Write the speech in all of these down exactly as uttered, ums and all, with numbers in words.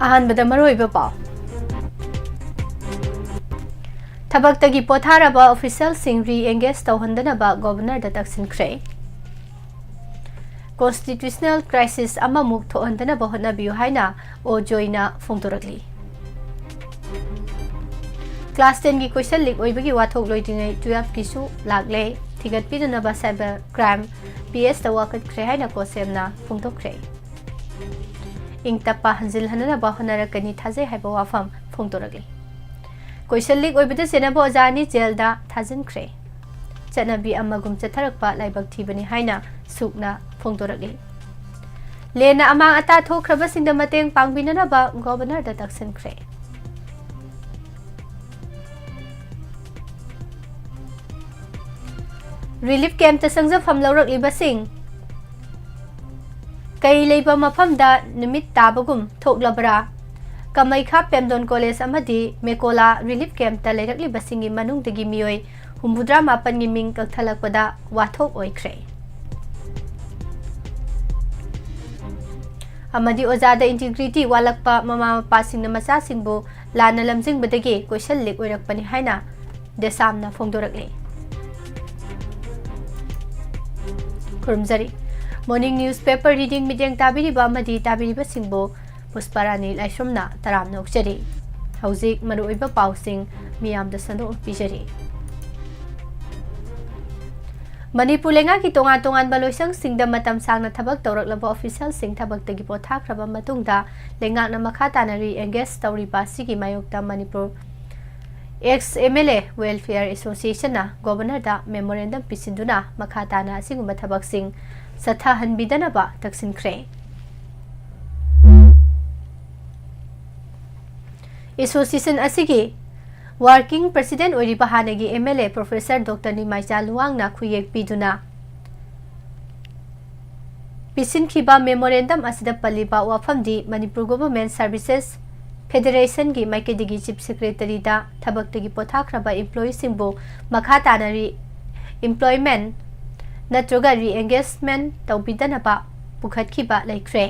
ꯑꯍꯥꯟꯕꯗ ꯃꯔꯨꯑꯣꯏꯕ ꯄꯥꯎ꯫ ꯊꯕꯛꯇꯒꯤ ꯄꯣꯊꯥꯔꯕ ꯑꯣꯐꯤꯁꯤꯌꯦꯜꯁꯤꯡ ꯔꯤ ꯑꯦꯡꯒꯦꯖ ꯇꯧꯍꯟꯗꯅꯕ ꯒꯣꯕꯔꯅꯔꯗ ꯇꯛꯁꯤꯟꯈ꯭ꯔꯦ꯫ ꯀꯣꯟꯁꯇꯤꯇ꯭ꯌꯨꯁꯅꯦꯜ ꯀ꯭ꯔꯥꯏꯁꯤꯁ ꯑꯃꯃꯨꯛ ꯊꯣꯛꯍꯟꯗꯅꯕ ꯍꯣꯠꯅꯕꯤꯌꯨ ꯍꯥꯏꯅ ꯑꯣ ꯖꯣꯏꯅ ꯐꯣꯡꯗꯣꯔꯛꯂꯤ꯫ ꯀ꯭ꯂꯥꯁ ꯇꯦꯟꯒꯤ ꯀꯣꯏꯁꯟ ꯂꯤꯛ ꯑꯣꯏꯕꯒꯤ ꯋꯥꯊꯣꯛ ꯂꯣꯏꯗ꯭ꯔꯤꯉꯩ ꯇꯨꯌꯦꯜꯐꯀꯤꯁꯨ ꯂꯥꯛꯂꯦ꯫ ꯊꯤꯒꯠꯄꯤꯗꯅꯕ ꯁꯥꯏꯕꯔ ꯀ꯭ꯔꯥꯏꯝ ꯄꯤ ꯑꯦꯁꯇ ꯋꯥꯀꯠꯈ꯭ꯔꯦ ꯍꯥꯏꯅ ꯀꯣꯁꯦꯝꯅ ꯐꯣꯡꯗꯣꯛꯈ꯭ꯔꯦ꯫ ꯏꯪ ꯇꯞꯄ ꯍꯟꯖꯤꯜꯍꯟꯅꯅꯕ ꯍꯣꯠꯅꯔꯛꯀꯅꯤ ꯊꯥꯖꯩ ꯍꯥꯏꯕ ꯋꯥꯐꯝ ꯐꯣꯡꯗꯣꯔꯛꯂꯤ꯫ ꯀꯣꯏꯁꯟ ꯂꯤꯛ ꯑꯣꯏꯕꯗ ꯆꯦꯟꯅꯕ ꯑꯣꯖꯥ ꯑꯅꯤ ꯖꯦꯜꯗ ꯊꯥꯖꯤꯟꯈ꯭ꯔꯦ꯫ ꯆꯠꯅꯕꯤ ꯑꯃꯒꯨꯝ ꯆꯠꯊꯔꯛꯄ ꯂꯥꯏꯕꯛ ꯊꯤꯕꯅꯤ ꯍꯥꯏꯅ ꯁꯨꯛꯅ ꯐꯣꯡꯗꯣꯔꯛꯂꯤ꯫ ꯂꯦꯟꯅ ꯑꯃꯥꯡ ꯑꯇꯥ ꯊꯣꯛꯈ꯭ꯔꯕꯁꯤꯡꯗ ꯃꯇꯦꯡ ꯄꯥꯡꯕꯤꯅꯅꯕ ꯒꯣꯕꯔꯅꯔꯗ ꯇꯛꯁꯤꯟꯈ꯭ꯔꯦ꯫ ꯔꯤꯂꯤꯐ ꯀꯦꯝꯞꯇ ꯆꯪꯖꯐꯝ ꯂꯧꯔꯛꯂꯤꯕꯁꯤꯡ ꯀꯩ ꯂꯩꯕ ꯃꯐꯝꯗ ꯅꯨꯃꯤꯠ ꯇꯥꯕꯒꯨꯝ ꯊꯣꯛꯂꯕ꯭ꯔꯥ? ꯀꯃꯩꯈꯥ ꯄꯦꯝꯗꯣꯟ ꯀꯣꯂꯦꯖ ꯑꯃꯗꯤ ꯃꯦꯀꯣꯂꯥ ꯔꯤꯂꯤꯐ ꯀꯦꯝꯞꯇ ꯂꯩꯔꯛꯂꯤꯕꯁꯤꯡꯒꯤ ꯃꯅꯨꯡꯗꯒꯤ ꯃꯤꯑꯣꯏ ꯍꯨꯝꯐꯨꯇꯔꯥ ꯃꯥꯄꯟꯒꯤ ꯃꯤꯡ ꯀꯛꯊꯠꯂꯛꯄꯗ ꯋꯥꯊꯣꯛ ꯑꯣꯏꯈ꯭ꯔꯦ꯫ ꯑꯃꯗꯤ ꯑꯣꯖꯥꯗ ꯏꯟꯇꯤꯒ꯭ꯔꯤꯇꯤ ꯋꯥꯠꯂꯛꯄ, ꯃꯃꯥ ꯃꯄꯥꯁꯤꯡꯅ ꯃꯆꯥꯁꯤꯡꯕꯨ ꯂꯥꯟꯅ ꯂꯝꯖꯤꯡꯕꯗꯒꯤ ꯀꯣꯏꯁꯟ ꯂꯤꯛ ꯑꯣꯏꯔꯛꯄꯅꯤ ꯍꯥꯏꯅ ꯗꯦꯁꯥꯝꯅ ꯐꯣꯡꯗꯣꯔꯛꯂꯤ꯫ ꯈꯨꯔꯨꯝꯖꯔꯤ꯫ ꯃꯣꯔꯅꯤꯡ ꯅ꯭ꯌꯨꯁ ꯄꯦꯄꯔ ꯔꯤꯗꯤꯡ ꯃꯤꯠꯌꯦꯡ ꯇꯥꯕꯤꯔꯤꯕ ꯑꯃꯗꯤ ꯇꯥꯕꯤꯔꯤꯕꯁꯤꯡꯕꯨ ꯄꯨꯁꯄꯥꯔꯥꯅꯤ ꯂꯥꯏꯁ꯭ꯔꯝꯅ ꯇꯔꯥꯝꯅ ꯑꯣꯛꯆꯔꯤ꯫ ꯍꯧꯖꯤꯛ ꯃꯔꯨꯑꯣꯏꯕ ꯄꯥꯎꯁꯤꯡ ꯃꯤꯌꯥꯝꯗ ꯁꯟꯗꯣꯛꯅ ꯄꯤꯖꯔꯤ꯫ ꯃꯅꯤꯄꯨꯔ ꯂꯩꯉꯥꯛꯀꯤ ꯇꯣꯉꯥꯟ ꯇꯣꯉꯥꯟꯕ ꯂꯣꯏꯁꯪꯁꯤꯡꯗ ꯃꯇꯝ ꯁꯥꯡꯅ ꯊꯕꯛ ꯇꯧꯔꯛꯂꯕ ꯑꯣꯐꯤꯁꯤꯌꯦꯜꯁꯤꯡ ꯊꯕꯛꯇꯒꯤ ꯄꯣꯊꯥꯈ꯭ꯔꯕ ꯃꯇꯨꯡꯗ ꯂꯩꯉꯥꯛꯅ ꯃꯈꯥ ꯇꯥꯅ ꯔꯤ ꯑꯦꯡꯒꯦꯖ ꯇꯧꯔꯤꯕ ꯑꯁꯤꯒꯤ ꯃꯥꯌꯣꯛꯇ Manipur X M L A welfare ꯑꯦꯁꯣꯁꯤꯌꯦꯁꯟꯅ ꯒꯣꯕꯔꯅꯔꯗ ꯃꯦꯃꯣꯔꯦꯟꯗꯝ ꯄꯤꯁꯤꯟꯗꯨꯅ ꯃꯈꯥ ꯇꯥꯅ ꯑꯁꯤꯒꯨꯝꯕ ꯊꯕꯛꯁꯤꯡ ꯆꯠꯊꯍꯟꯕꯤꯗꯅꯕ ꯇꯛꯁꯤꯟꯈ꯭ꯔꯦ꯫ ꯑꯦꯁꯣꯁꯤꯌꯦꯁꯟ ꯑꯁꯤꯒꯤ ꯋꯥꯔꯀꯤꯡ ꯄ꯭ꯔꯦꯁꯤꯗꯦꯟꯠ ꯑꯣꯏꯔꯤꯕ ꯍꯥꯟꯅꯒꯤ M L A professor doctor Nimaicha ꯂꯨꯋꯥꯡꯅ ꯈꯨꯌꯦꯛ ꯄꯤꯗꯨꯅ ꯄꯤꯁꯤꯟꯈꯤꯕ ꯃꯦꯃꯣꯔꯦꯟꯗꯝ ꯑꯁꯤꯗ ꯄꯜꯂꯤꯕ ꯋꯥꯐꯝꯗꯤ ꯃꯅꯤꯄꯨꯔ ꯒꯣꯚꯔꯟꯃꯦꯟꯠ ꯁꯔꯚꯤꯁꯦꯁ ꯐꯦꯗꯦꯔꯦꯁꯟꯒꯤ ꯃꯥꯏꯀꯩꯗꯒꯤ ꯆꯤꯐ ꯁꯦꯀ꯭ꯔꯦꯇꯔꯤꯗ ꯊꯕꯛꯇꯒꯤ ꯄꯣꯊꯥꯈ꯭ꯔꯕ ꯏꯝꯄ꯭ꯂꯣꯌꯤꯁꯤꯡꯕꯨ ꯃꯈꯥ ꯇꯥꯅ ꯔꯤ ꯑꯦꯝꯄ꯭ꯂꯣꯏꯃꯦꯟꯠ ꯅꯠꯇ꯭ꯔꯒ ꯔꯤ ꯑꯦꯡꯒꯦꯖꯃꯦꯟꯠ ꯇꯧꯕꯤꯗꯅꯕ ꯄꯨꯈꯠꯈꯤꯕ ꯂꯩꯈ꯭ꯔꯦ꯫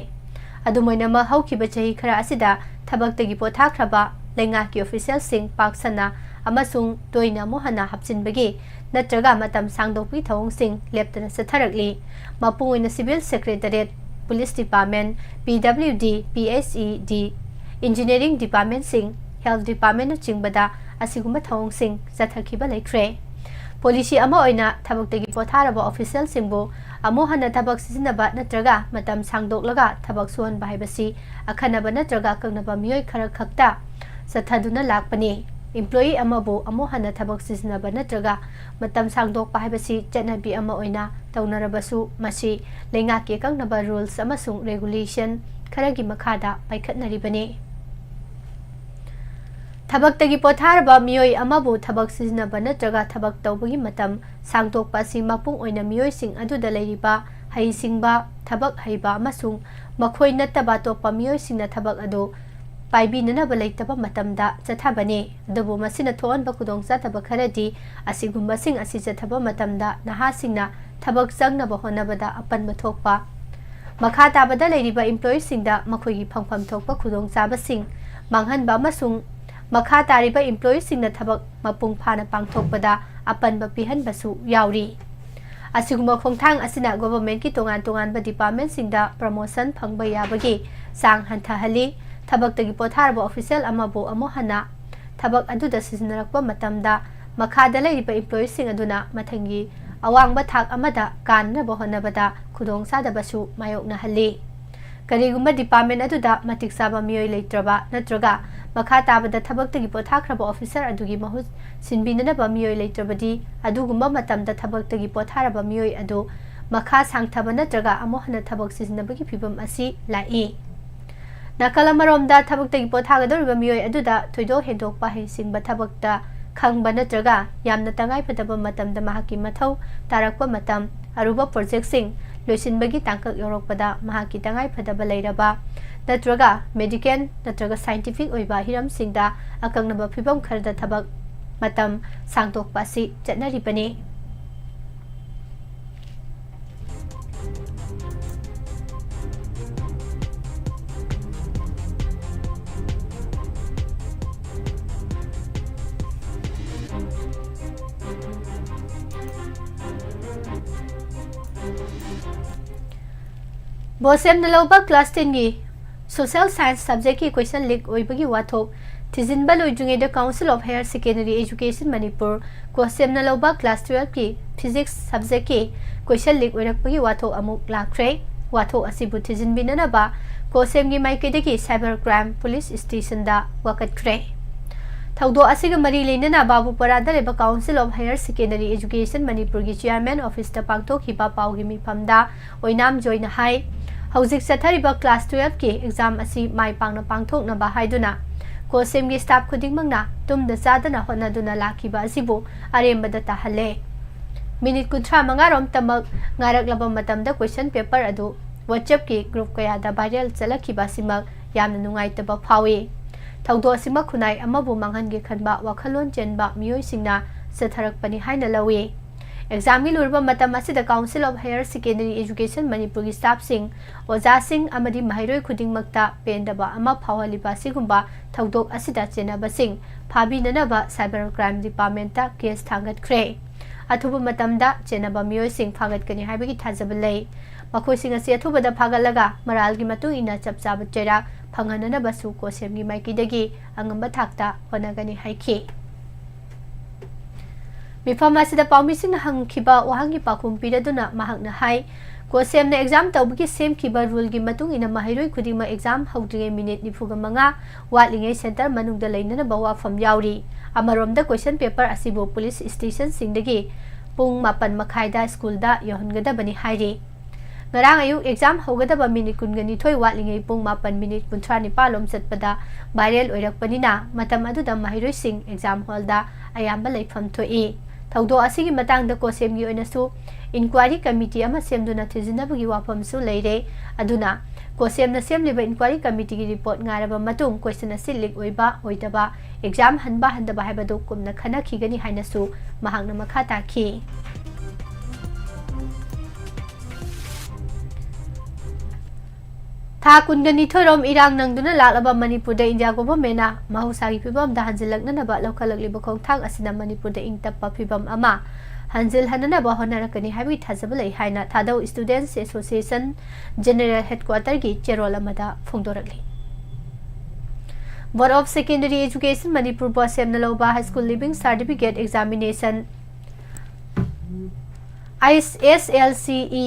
ꯑꯗꯨꯝ ꯑꯣꯏꯅꯃꯛ, ꯍꯧꯈꯤꯕ ꯆꯍꯤ ꯈꯔ ꯑꯁꯤꯗ ꯊꯕꯛꯇꯒꯤ ꯄꯣꯊꯥꯈ꯭ꯔꯕ ꯂꯩꯉꯥꯛꯀꯤ ꯑꯣꯐꯤꯁꯤꯌꯦꯜꯁꯤꯡ ꯄꯥꯛ ꯁꯟꯅ ꯑꯃꯁꯨꯡ ꯇꯣꯏꯅ ꯑꯃꯨꯛ ꯍꯟꯅ ꯍꯥꯞꯆꯤꯟꯕꯒꯤ ꯅꯠꯇ꯭ꯔꯒ ꯃꯇꯝ ꯁꯥꯡꯗꯣꯛꯄꯒꯤ ꯊꯧꯑꯣꯡꯁꯤꯡ ꯂꯦꯞꯇꯅ ꯆꯠꯊꯔꯛꯂꯤ꯫ ꯃꯄꯨꯡ ꯑꯣꯏꯅ civil secretariat, police department, P W D, P H E D, engineering departmentꯁꯤꯡ, health departmentꯅꯆꯤꯡꯕꯗ ꯑꯁꯤꯒꯨꯝꯕ ꯊꯧꯑꯣꯡꯁꯤꯡ ꯆꯠꯊꯈꯤꯕ ꯂꯩꯈ꯭ꯔꯦ꯫ ꯄꯣꯂꯤꯁꯤ ꯑꯃ ꯑꯣꯏꯅ ꯊꯕꯛꯇꯒꯤ ꯄꯣꯊꯥꯔꯕ ꯑꯣꯐꯤꯁꯤꯌꯦꯜꯁꯤꯡꯕꯨ ꯑꯃꯨꯛ ꯍꯟꯅ ꯊꯕꯛ ꯁꯤꯖꯤꯟꯅꯕ ꯅꯠꯇ꯭ꯔꯒ ꯃꯇꯝ ꯁꯥꯡꯗꯣꯛꯂꯒ ꯊꯕꯛ ꯁꯨꯍꯟꯕ ꯍꯥꯏꯕꯁꯤ ꯑꯈꯟꯅꯕ ꯅꯠꯇ꯭ꯔꯒ ꯑꯀꯛꯅꯕ ꯃꯤꯑꯣꯏ ꯈꯔ ꯈꯛꯇ ꯆꯠꯊꯗꯨꯅ ꯂꯥꯛꯄꯅꯤ꯫ Employee ꯑꯃꯕꯨ ꯑꯃꯨꯛ ꯍꯟꯅ ꯊꯕꯛ ꯁꯤꯖꯤꯟꯅꯕ ꯅꯠꯇ꯭ꯔꯒ ꯃꯇꯝ ꯁꯥꯡꯗꯣꯛꯄ ꯍꯥꯏꯕꯁꯤ ꯆꯠꯅꯕꯤ ꯑꯃ ꯑꯣꯏꯅ ꯇꯧꯅꯔꯕꯁꯨ, ꯃꯁꯤ ꯂꯩꯉꯥꯛꯀꯤ ꯑꯀꯛꯅꯕ rules ꯑꯃꯁꯨꯡ regulation ꯈꯔꯒꯤ ꯃꯈꯥꯗ ꯄꯥꯏꯈꯠꯅꯔꯤꯕꯅꯤ꯫ ꯊꯕꯛꯇꯒꯤ ꯄꯣꯊꯥꯔꯕ ꯃꯤꯑꯣꯏ ꯑꯃꯕꯨ ꯊꯕꯛ ꯁꯤꯖꯤꯟꯅꯕ ꯅꯠꯇ꯭ꯔꯒ ꯊꯕꯛ ꯇꯧꯕꯒꯤ ꯃꯇꯝ ꯁꯥꯡꯗꯣꯛꯄ ꯑꯁꯤ ꯃꯄꯨꯡ ꯑꯣꯏꯅ ꯃꯤꯑꯣꯏꯁꯤꯡ ꯑꯗꯨꯗ ꯂꯩꯔꯤꯕ ꯍꯩꯁꯤꯡꯕ, ꯊꯕꯛ ꯍꯩꯕ ꯑꯃꯁꯨꯡ ꯃꯈꯣꯏ ꯅꯠꯇꯕ ꯑꯇꯣꯞꯄ ꯃꯤꯑꯣꯏꯁꯤꯡꯅ ꯊꯕꯛ ꯑꯗꯨ ꯄꯥꯏꯕꯤꯅꯅꯕ ꯂꯩꯇꯕ ꯃꯇꯝꯗ ꯆꯠꯊꯕꯅꯤ꯫ ꯑꯗꯨꯕꯨ ꯃꯁꯤꯅ ꯊꯣꯛꯍꯟꯕ ꯈꯨꯗꯣꯡꯆꯥꯗꯕ ꯈꯔꯗꯤ ꯑꯁꯤꯒꯨꯝꯕꯁꯤꯡ ꯑꯁꯤ ꯆꯠꯊꯕ ꯃꯇꯝꯗ ꯅꯍꯥꯁꯤꯡꯅ ꯊꯕꯛ ꯆꯪꯅꯕ ꯍꯣꯠꯅꯕꯗ ꯑꯄꯟꯕ ꯊꯣꯛꯄ, ꯃꯈꯥ ꯇꯥꯕꯗ ꯂꯩꯔꯤꯕ employeeꯁꯤꯡꯗ ꯃꯈꯣꯏꯒꯤ ꯐꯪꯐꯝ ꯊꯣꯛꯄ ꯈꯨꯗꯣꯡꯆꯥꯕꯁꯤꯡ ꯃꯥꯡꯍꯟꯕ ꯑꯃꯁꯨꯡ ꯃꯈꯥ ꯇꯥꯔꯤꯕ employeeꯁꯤꯡꯅ ꯊꯕꯛ ꯃꯄꯨꯡ ꯐꯥꯅ ꯄꯥꯡꯊꯣꯛꯄꯗ ꯑꯄꯟꯕ ꯄꯤꯍꯟꯕꯁꯨ ꯌꯥꯎꯔꯤ꯫ ꯑꯁꯤꯒꯨꯝꯕ ꯈꯣꯡꯊꯥꯡ ꯑꯁꯤꯅ governmentꯀꯤ ꯇꯣꯉꯥꯟ ꯇꯣꯉꯥꯟꯕ departmentꯁꯤꯡꯗ promotion ꯐꯪꯕ ꯌꯥꯕꯒꯤ ꯆꯥꯡ ꯍꯟꯊꯍꯜꯂꯤ꯫ ꯊꯕꯛꯇꯒꯤ ꯄꯣꯊꯥꯔꯕ official ꯑꯃꯕꯨ ꯑꯃꯨꯛ ꯍꯟꯅ ꯊꯕꯛ ꯑꯗꯨꯗ ꯁꯤꯖꯤꯟꯅꯔꯛꯄ ꯃꯇꯝꯗ, ꯃꯈꯥꯗ ꯂꯩꯔꯤꯕ employeeꯁꯤꯡ ꯑꯗꯨꯅ ꯃꯊꯪꯒꯤ ꯑꯋꯥꯡꯕ ꯊꯥꯛ ꯑꯃꯗ ꯀꯥꯅꯅꯕ ꯍꯣꯠꯅꯕꯗ ꯈꯨꯗꯣꯡꯆꯥꯗꯕꯁꯨ ꯃꯥꯌꯣꯛꯅꯍꯜꯂꯤ꯫ ꯀꯔꯤꯒꯨꯝꯕ department ꯑꯗꯨꯗ ꯃꯇꯤꯛ ꯆꯥꯕ ꯃꯤꯑꯣꯏ ꯂꯩꯇ꯭ꯔꯕ ꯅꯠꯇ꯭ꯔꯒ ꯃꯈꯥ ꯇꯥꯕꯗ ꯊꯕꯛꯇꯒꯤ ꯄꯣꯊꯥꯈ꯭ꯔꯕ officer ꯑꯗꯨꯒꯤ ꯃꯍꯨꯠ ꯁꯤꯟꯕꯤꯅꯅꯕ ꯃꯤꯑꯣꯏ ꯂꯩꯇ꯭ꯔꯕꯗꯤ, ꯑꯗꯨꯒꯨꯝꯕ ꯃꯇꯝꯗ ꯊꯕꯛꯇꯒꯤ ꯄꯣꯊꯥꯔꯕ ꯃꯤꯑꯣꯏ ꯑꯗꯨ ꯃꯈꯥ ꯁꯥꯡꯊꯕ ꯅꯠꯇ꯭ꯔꯒ ꯑꯃꯨꯛ ꯍꯟꯅ ꯊꯕꯛ ꯁꯤꯖꯤꯟꯅꯕꯒꯤ ꯐꯤꯚꯝ ꯑꯁꯤ ꯂꯥꯛꯏ꯫ ꯅꯥꯀꯜ ꯑꯃꯔꯣꯝꯗ, ꯊꯕꯛꯇꯒꯤ ꯄꯣꯊꯥꯒꯗꯧꯔꯤꯕ ꯃꯤꯑꯣꯏ ꯑꯗꯨꯗ ꯊꯣꯏꯗꯣꯛ ꯍꯦꯟꯗꯣꯛꯄ ꯍꯩꯁꯤꯡꯕ ꯊꯕꯛꯇ ꯈꯪꯕ ꯅꯠꯇ꯭ꯔꯒ ꯌꯥꯝꯅ ꯇꯉꯥꯏꯐꯗꯕ ꯃꯇꯝꯗ ꯃꯍꯥꯛꯀꯤ ꯃꯊꯧ ꯇꯥꯔꯛꯄ ꯃꯇꯝ, ꯑꯔꯨꯕ projectꯁꯤꯡ ꯂꯣꯏꯁꯤꯟꯕꯒꯤ ꯇꯥꯡꯀꯛ ꯌꯧꯔꯛꯄꯗ ꯃꯍꯥꯛꯀꯤ ꯇꯉꯥꯏꯐꯗꯕ ꯂꯩꯔꯕ ꯅꯠꯇ꯭ꯔꯒ medical ꯅꯠꯇ꯭ꯔꯒ scientific ꯑꯣꯏꯕ ꯍꯤꯔꯝꯁꯤꯡꯗ ꯑꯀꯛꯅꯕ ꯐꯤꯚꯝ ꯈꯔꯗ ꯊꯕꯛ ꯃꯇꯝ ꯁꯥꯡꯗꯣꯛꯄ ꯑꯁꯤ ꯆꯠꯅꯔꯤꯕꯅꯤ꯫ ꯀꯣꯁꯦꯝꯅ ꯂꯧꯕ class ten ꯒꯤ social science subject ꯀꯤ question leak ꯑꯣꯏꯕꯒꯤ ꯋꯥꯊꯣꯛ ꯊꯤꯖꯤꯟꯕ ꯂꯣꯏꯗ꯭ꯔꯤꯉꯩꯗ Council of Higher Secondary Education Manipur, ꯀꯣꯁꯦꯝꯅ ꯂꯧꯕ class twelve ꯀꯤ physics subject ꯀꯤ question leak ꯑꯣꯏꯔꯛꯄꯒꯤ ꯋꯥꯊꯣꯛ ꯑꯃꯨꯛ ꯂꯥꯛꯈ꯭ꯔꯦ꯫ ꯋꯥꯊꯣꯛ ꯑꯁꯤꯕꯨ ꯊꯤꯖꯤꯟꯕꯤꯅꯅꯕ ꯀꯣꯁꯦꯝꯒꯤ ꯃꯥꯏꯀꯩꯗꯒꯤ cyber crime police station ꯗ ꯋꯥꯀꯠꯈ꯭ꯔꯦ꯫ ꯊꯧꯗꯣꯛ ꯑꯁꯤꯒ ꯃꯔꯤ ꯂꯩꯅꯅ ꯕꯥꯕꯨꯄꯔꯥꯗ ꯂꯩꯕ Council of Higher Secondary Education ꯃꯅꯤꯄꯨꯔꯒꯤ chairman office ꯇ ꯄꯥꯡꯊꯣꯛꯈꯤꯕ ꯄꯥꯎꯒꯤ ꯃꯤꯐꯝꯗ ꯑꯣꯏꯅꯥꯝ ꯖꯣꯏꯅ ꯍꯥꯏ, ꯍꯧꯖꯤꯛ ꯆꯠꯊꯔꯤꯕ class twelve ꯀꯤ exam ꯑꯁꯤ ꯃꯥꯏ ꯄꯥꯛꯅ ꯄꯥꯡꯊꯣꯛꯅꯕ ꯍꯥꯏꯗꯨꯅ ꯀꯣꯁꯦꯝꯒꯤ staff ꯈꯨꯗꯤꯡꯃꯛꯅ ꯇꯨꯝꯗ ꯆꯥꯗꯅ ꯍꯣꯠꯅꯗꯨꯅ ꯂꯥꯛꯈꯤꯕ ꯑꯁꯤꯕꯨ ꯑꯔꯦꯝꯕꯗ ꯇꯥꯍꯜꯂꯦ꯫ Minute ꯀꯨꯟꯊ꯭ꯔꯥ ꯃꯉꯥ ꯔꯣꯝꯇꯃꯛ ꯉꯥꯏꯔꯛꯂꯕ ꯃꯇꯝꯗ question paper ꯑꯗꯨ WhatsApp ꯀꯤ group ꯀꯌꯥꯗ viral ꯆꯠꯂꯛꯈꯤꯕ ꯑꯁꯤꯃꯛ ꯌꯥꯝꯅ ꯅꯨꯡꯉꯥꯏꯇꯕ ꯐꯥꯎꯏ꯫ ꯊꯧꯗꯣꯛ ꯑꯁꯤꯃꯛ ꯈꯨꯟꯅꯥꯏ ꯑꯃꯕꯨ ꯃꯥꯡꯍꯟꯒꯦ ꯈꯟꯕ ꯋꯥꯈꯜꯂꯣꯟ ꯆꯦꯟꯕ ꯃꯤꯑꯣꯏꯁꯤꯡꯅ ꯆꯠꯊꯔꯛꯄꯅꯤ ꯍꯥꯏꯅ ꯂꯧꯏ꯫ Exam ꯒꯤ ꯂꯨꯔꯕ ꯃꯇꯝ ꯑꯁꯤꯗ Council of Higher Secondary Education ꯃꯅꯤꯄꯨꯔꯒꯤ staff ꯁꯤꯡ, ꯑꯣꯖꯥꯁꯤꯡ ꯑꯃꯗꯤ ꯃꯍꯩꯔꯣꯏ ꯈꯨꯗꯤꯡꯃꯛꯇ ꯄꯦꯟꯗꯕ ꯑꯃ ꯐꯥꯎꯍꯜꯂꯤꯕ ꯑꯁꯤꯒꯨꯝꯕ ꯊꯧꯗꯣꯛ ꯑꯁꯤꯗ ꯆꯦꯟꯅꯕꯁꯤꯡ ꯐꯥꯕꯤꯅꯅꯕ cyber crime department ꯇ case ꯊꯥꯡꯒꯠꯈ꯭ꯔꯦ꯫ ꯑꯊꯨꯕ ꯃꯇꯝꯗ ꯆꯦꯟꯅꯕ ꯃꯤꯑꯣꯏꯁꯤꯡ ꯐꯥꯒꯠꯀꯅꯤ ꯍꯥꯏꯕꯒꯤ ꯊꯥꯖꯕ ꯂꯩ꯫ ꯃꯈꯣꯏꯁꯤꯡ ꯑꯁꯤ ꯑꯊꯨꯕꯗ ꯐꯥꯒꯠꯂꯒ ꯃꯔꯥꯜꯒꯤ ꯃꯇꯨꯡ ꯏꯟꯅ ꯆꯞ ꯆꯥꯕ ꯆꯩꯔꯥꯛ ꯐꯪꯍꯟꯅꯅꯕꯁꯨ ꯀꯣꯁꯦꯝꯒꯤ ꯃꯥꯏꯀꯩꯗꯒꯤ ꯑꯉꯝꯕ ꯊꯥꯛꯇ ꯍꯣꯠꯅꯒꯅꯤ ꯍꯥꯏꯈꯤ꯫ ꯃꯤꯐꯝ ꯑꯁꯤꯗ ꯄꯥꯎꯃꯤꯁꯤꯡꯅ ꯍꯪꯈꯤꯕ ꯋꯥꯍꯪꯒꯤ ꯄꯥꯎꯈꯨꯝ ꯄꯤꯔꯗꯨꯅ ꯃꯍꯥꯛꯅ ꯍꯥꯏ, ꯀꯣꯁꯦꯝꯅ exam ꯇꯧꯕꯒꯤ ꯁꯦꯝꯈꯤꯕ rule ꯒꯤ ꯃꯇꯨꯡ ꯏꯟꯅ ꯃꯍꯩꯔꯣꯏ ꯈꯨꯗꯤꯡꯃꯛ exam ꯍꯧꯗ꯭ꯔꯤꯉꯩ minute ꯅꯤꯐꯨꯒ ꯃꯉꯥ ꯋꯥꯠꯂꯤꯉꯩ center ꯃꯅꯨꯡꯗ ꯂꯩꯅꯅꯕ ꯋꯥꯐꯝ ꯌꯥꯎꯔꯤ꯫ ꯑꯃꯔꯣꯝꯗ question paper ꯑꯁꯤꯕꯨ police station ꯁꯤꯡꯗꯒꯤ ꯄꯨꯡ ꯃꯥꯄꯟ ꯃꯈꯥꯏꯗ school ꯗ ꯌꯧꯍꯟꯒꯗꯕꯅꯤ ꯍꯥꯏꯔꯤ꯫ ꯉꯔꯥꯡ ꯑꯌꯨꯛ exam ꯍꯧꯒꯗꯕ minute ꯀꯨꯟꯒ ꯅꯤꯊꯣꯏ ꯋꯥꯠꯂꯤꯉꯩ ꯄꯨꯡ ꯃꯥꯄꯟ minute ꯀꯨꯟꯊ꯭ꯔꯥ ꯅꯤꯄꯥꯜ ꯂꯣꯝ ꯆꯠꯄꯗ viral ꯑꯣꯏꯔꯛꯄꯅꯤꯅ ꯃꯇꯝ ꯑꯗꯨꯗ ꯃꯍꯩꯔꯣꯏꯁꯤꯡ exam hall ꯗ ꯑꯌꯥꯝꯕ ꯂꯩꯐꯝ ꯊꯣꯛꯏ꯫ ꯊꯧꯗꯣꯛ ꯑꯁꯤꯒꯤ ꯃꯇꯥꯡꯗ ꯀꯣꯁꯦꯝꯒꯤ ꯑꯣꯏꯅꯁꯨ inquiry committee ꯑꯃ ꯁꯦꯝꯗꯨꯅ ꯊꯤꯖꯤꯟꯅꯕꯒꯤ ꯋꯥꯐꯝꯁꯨ ꯂꯩꯔꯦ꯫ ꯑꯗꯨꯅ ꯀꯣꯁꯦꯝꯅ ꯁꯦꯝꯂꯤꯕ inquiry committee ꯒꯤ report ꯉꯥꯏꯔꯕ ꯃꯇꯨꯡ question ꯑꯁꯤ leak ꯑꯣꯏꯕ ꯑꯣꯏꯗꯕ, exam ꯍꯟꯕ ꯍꯟꯗꯕ ꯍꯥꯏꯕꯗꯨ ꯀꯨꯞꯅ ꯈꯟꯅꯈꯤꯒꯅꯤ ꯍꯥꯏꯅꯁꯨ ꯃꯍꯥꯛꯅ ꯃꯈꯥ ꯇꯥꯈꯤ꯫ ꯊꯥ ꯀꯨꯟꯒ ꯅꯤꯊꯣꯏ ꯔꯣꯝ ꯏꯔꯥꯡ ꯅꯪꯗꯨꯅ ꯂꯥꯛꯂꯕ ꯃꯅꯤꯄꯨꯔꯗ India government ꯅ ꯃꯍꯧꯁꯥꯒꯤ ꯐꯤꯕꯝꯗ ꯍꯟꯖꯤꯜꯂꯛꯅꯅꯕ ꯂꯧꯈꯠꯂꯛꯂꯤꯕ ꯈꯣꯡꯊꯥꯡ ꯑꯁꯤꯅ ꯃꯅꯤꯄꯨꯔꯗ ꯏꯪ ꯇꯞꯄ ꯐꯤꯕꯝ ꯑꯃ ꯍꯟꯖꯤꯜꯍꯟꯅꯅꯕ ꯍꯣꯠꯅꯔꯛꯀꯅꯤ ꯍꯥꯏꯕꯒꯤ ꯊꯥꯖꯕ ꯂꯩ ꯍꯥꯏꯅ ꯊꯥꯗꯧ Students Association General Headquarter ꯒꯤ ꯆꯦꯔꯣꯜ ꯑꯃꯗ ꯐꯣꯡꯗꯣꯔꯛꯂꯤ꯫ Board of Secondary Education Manipur ꯕꯣꯔꯗ ꯁꯦꯝꯅ ꯂꯧꯕ High School Leaving Certificate Examination, S S L C E,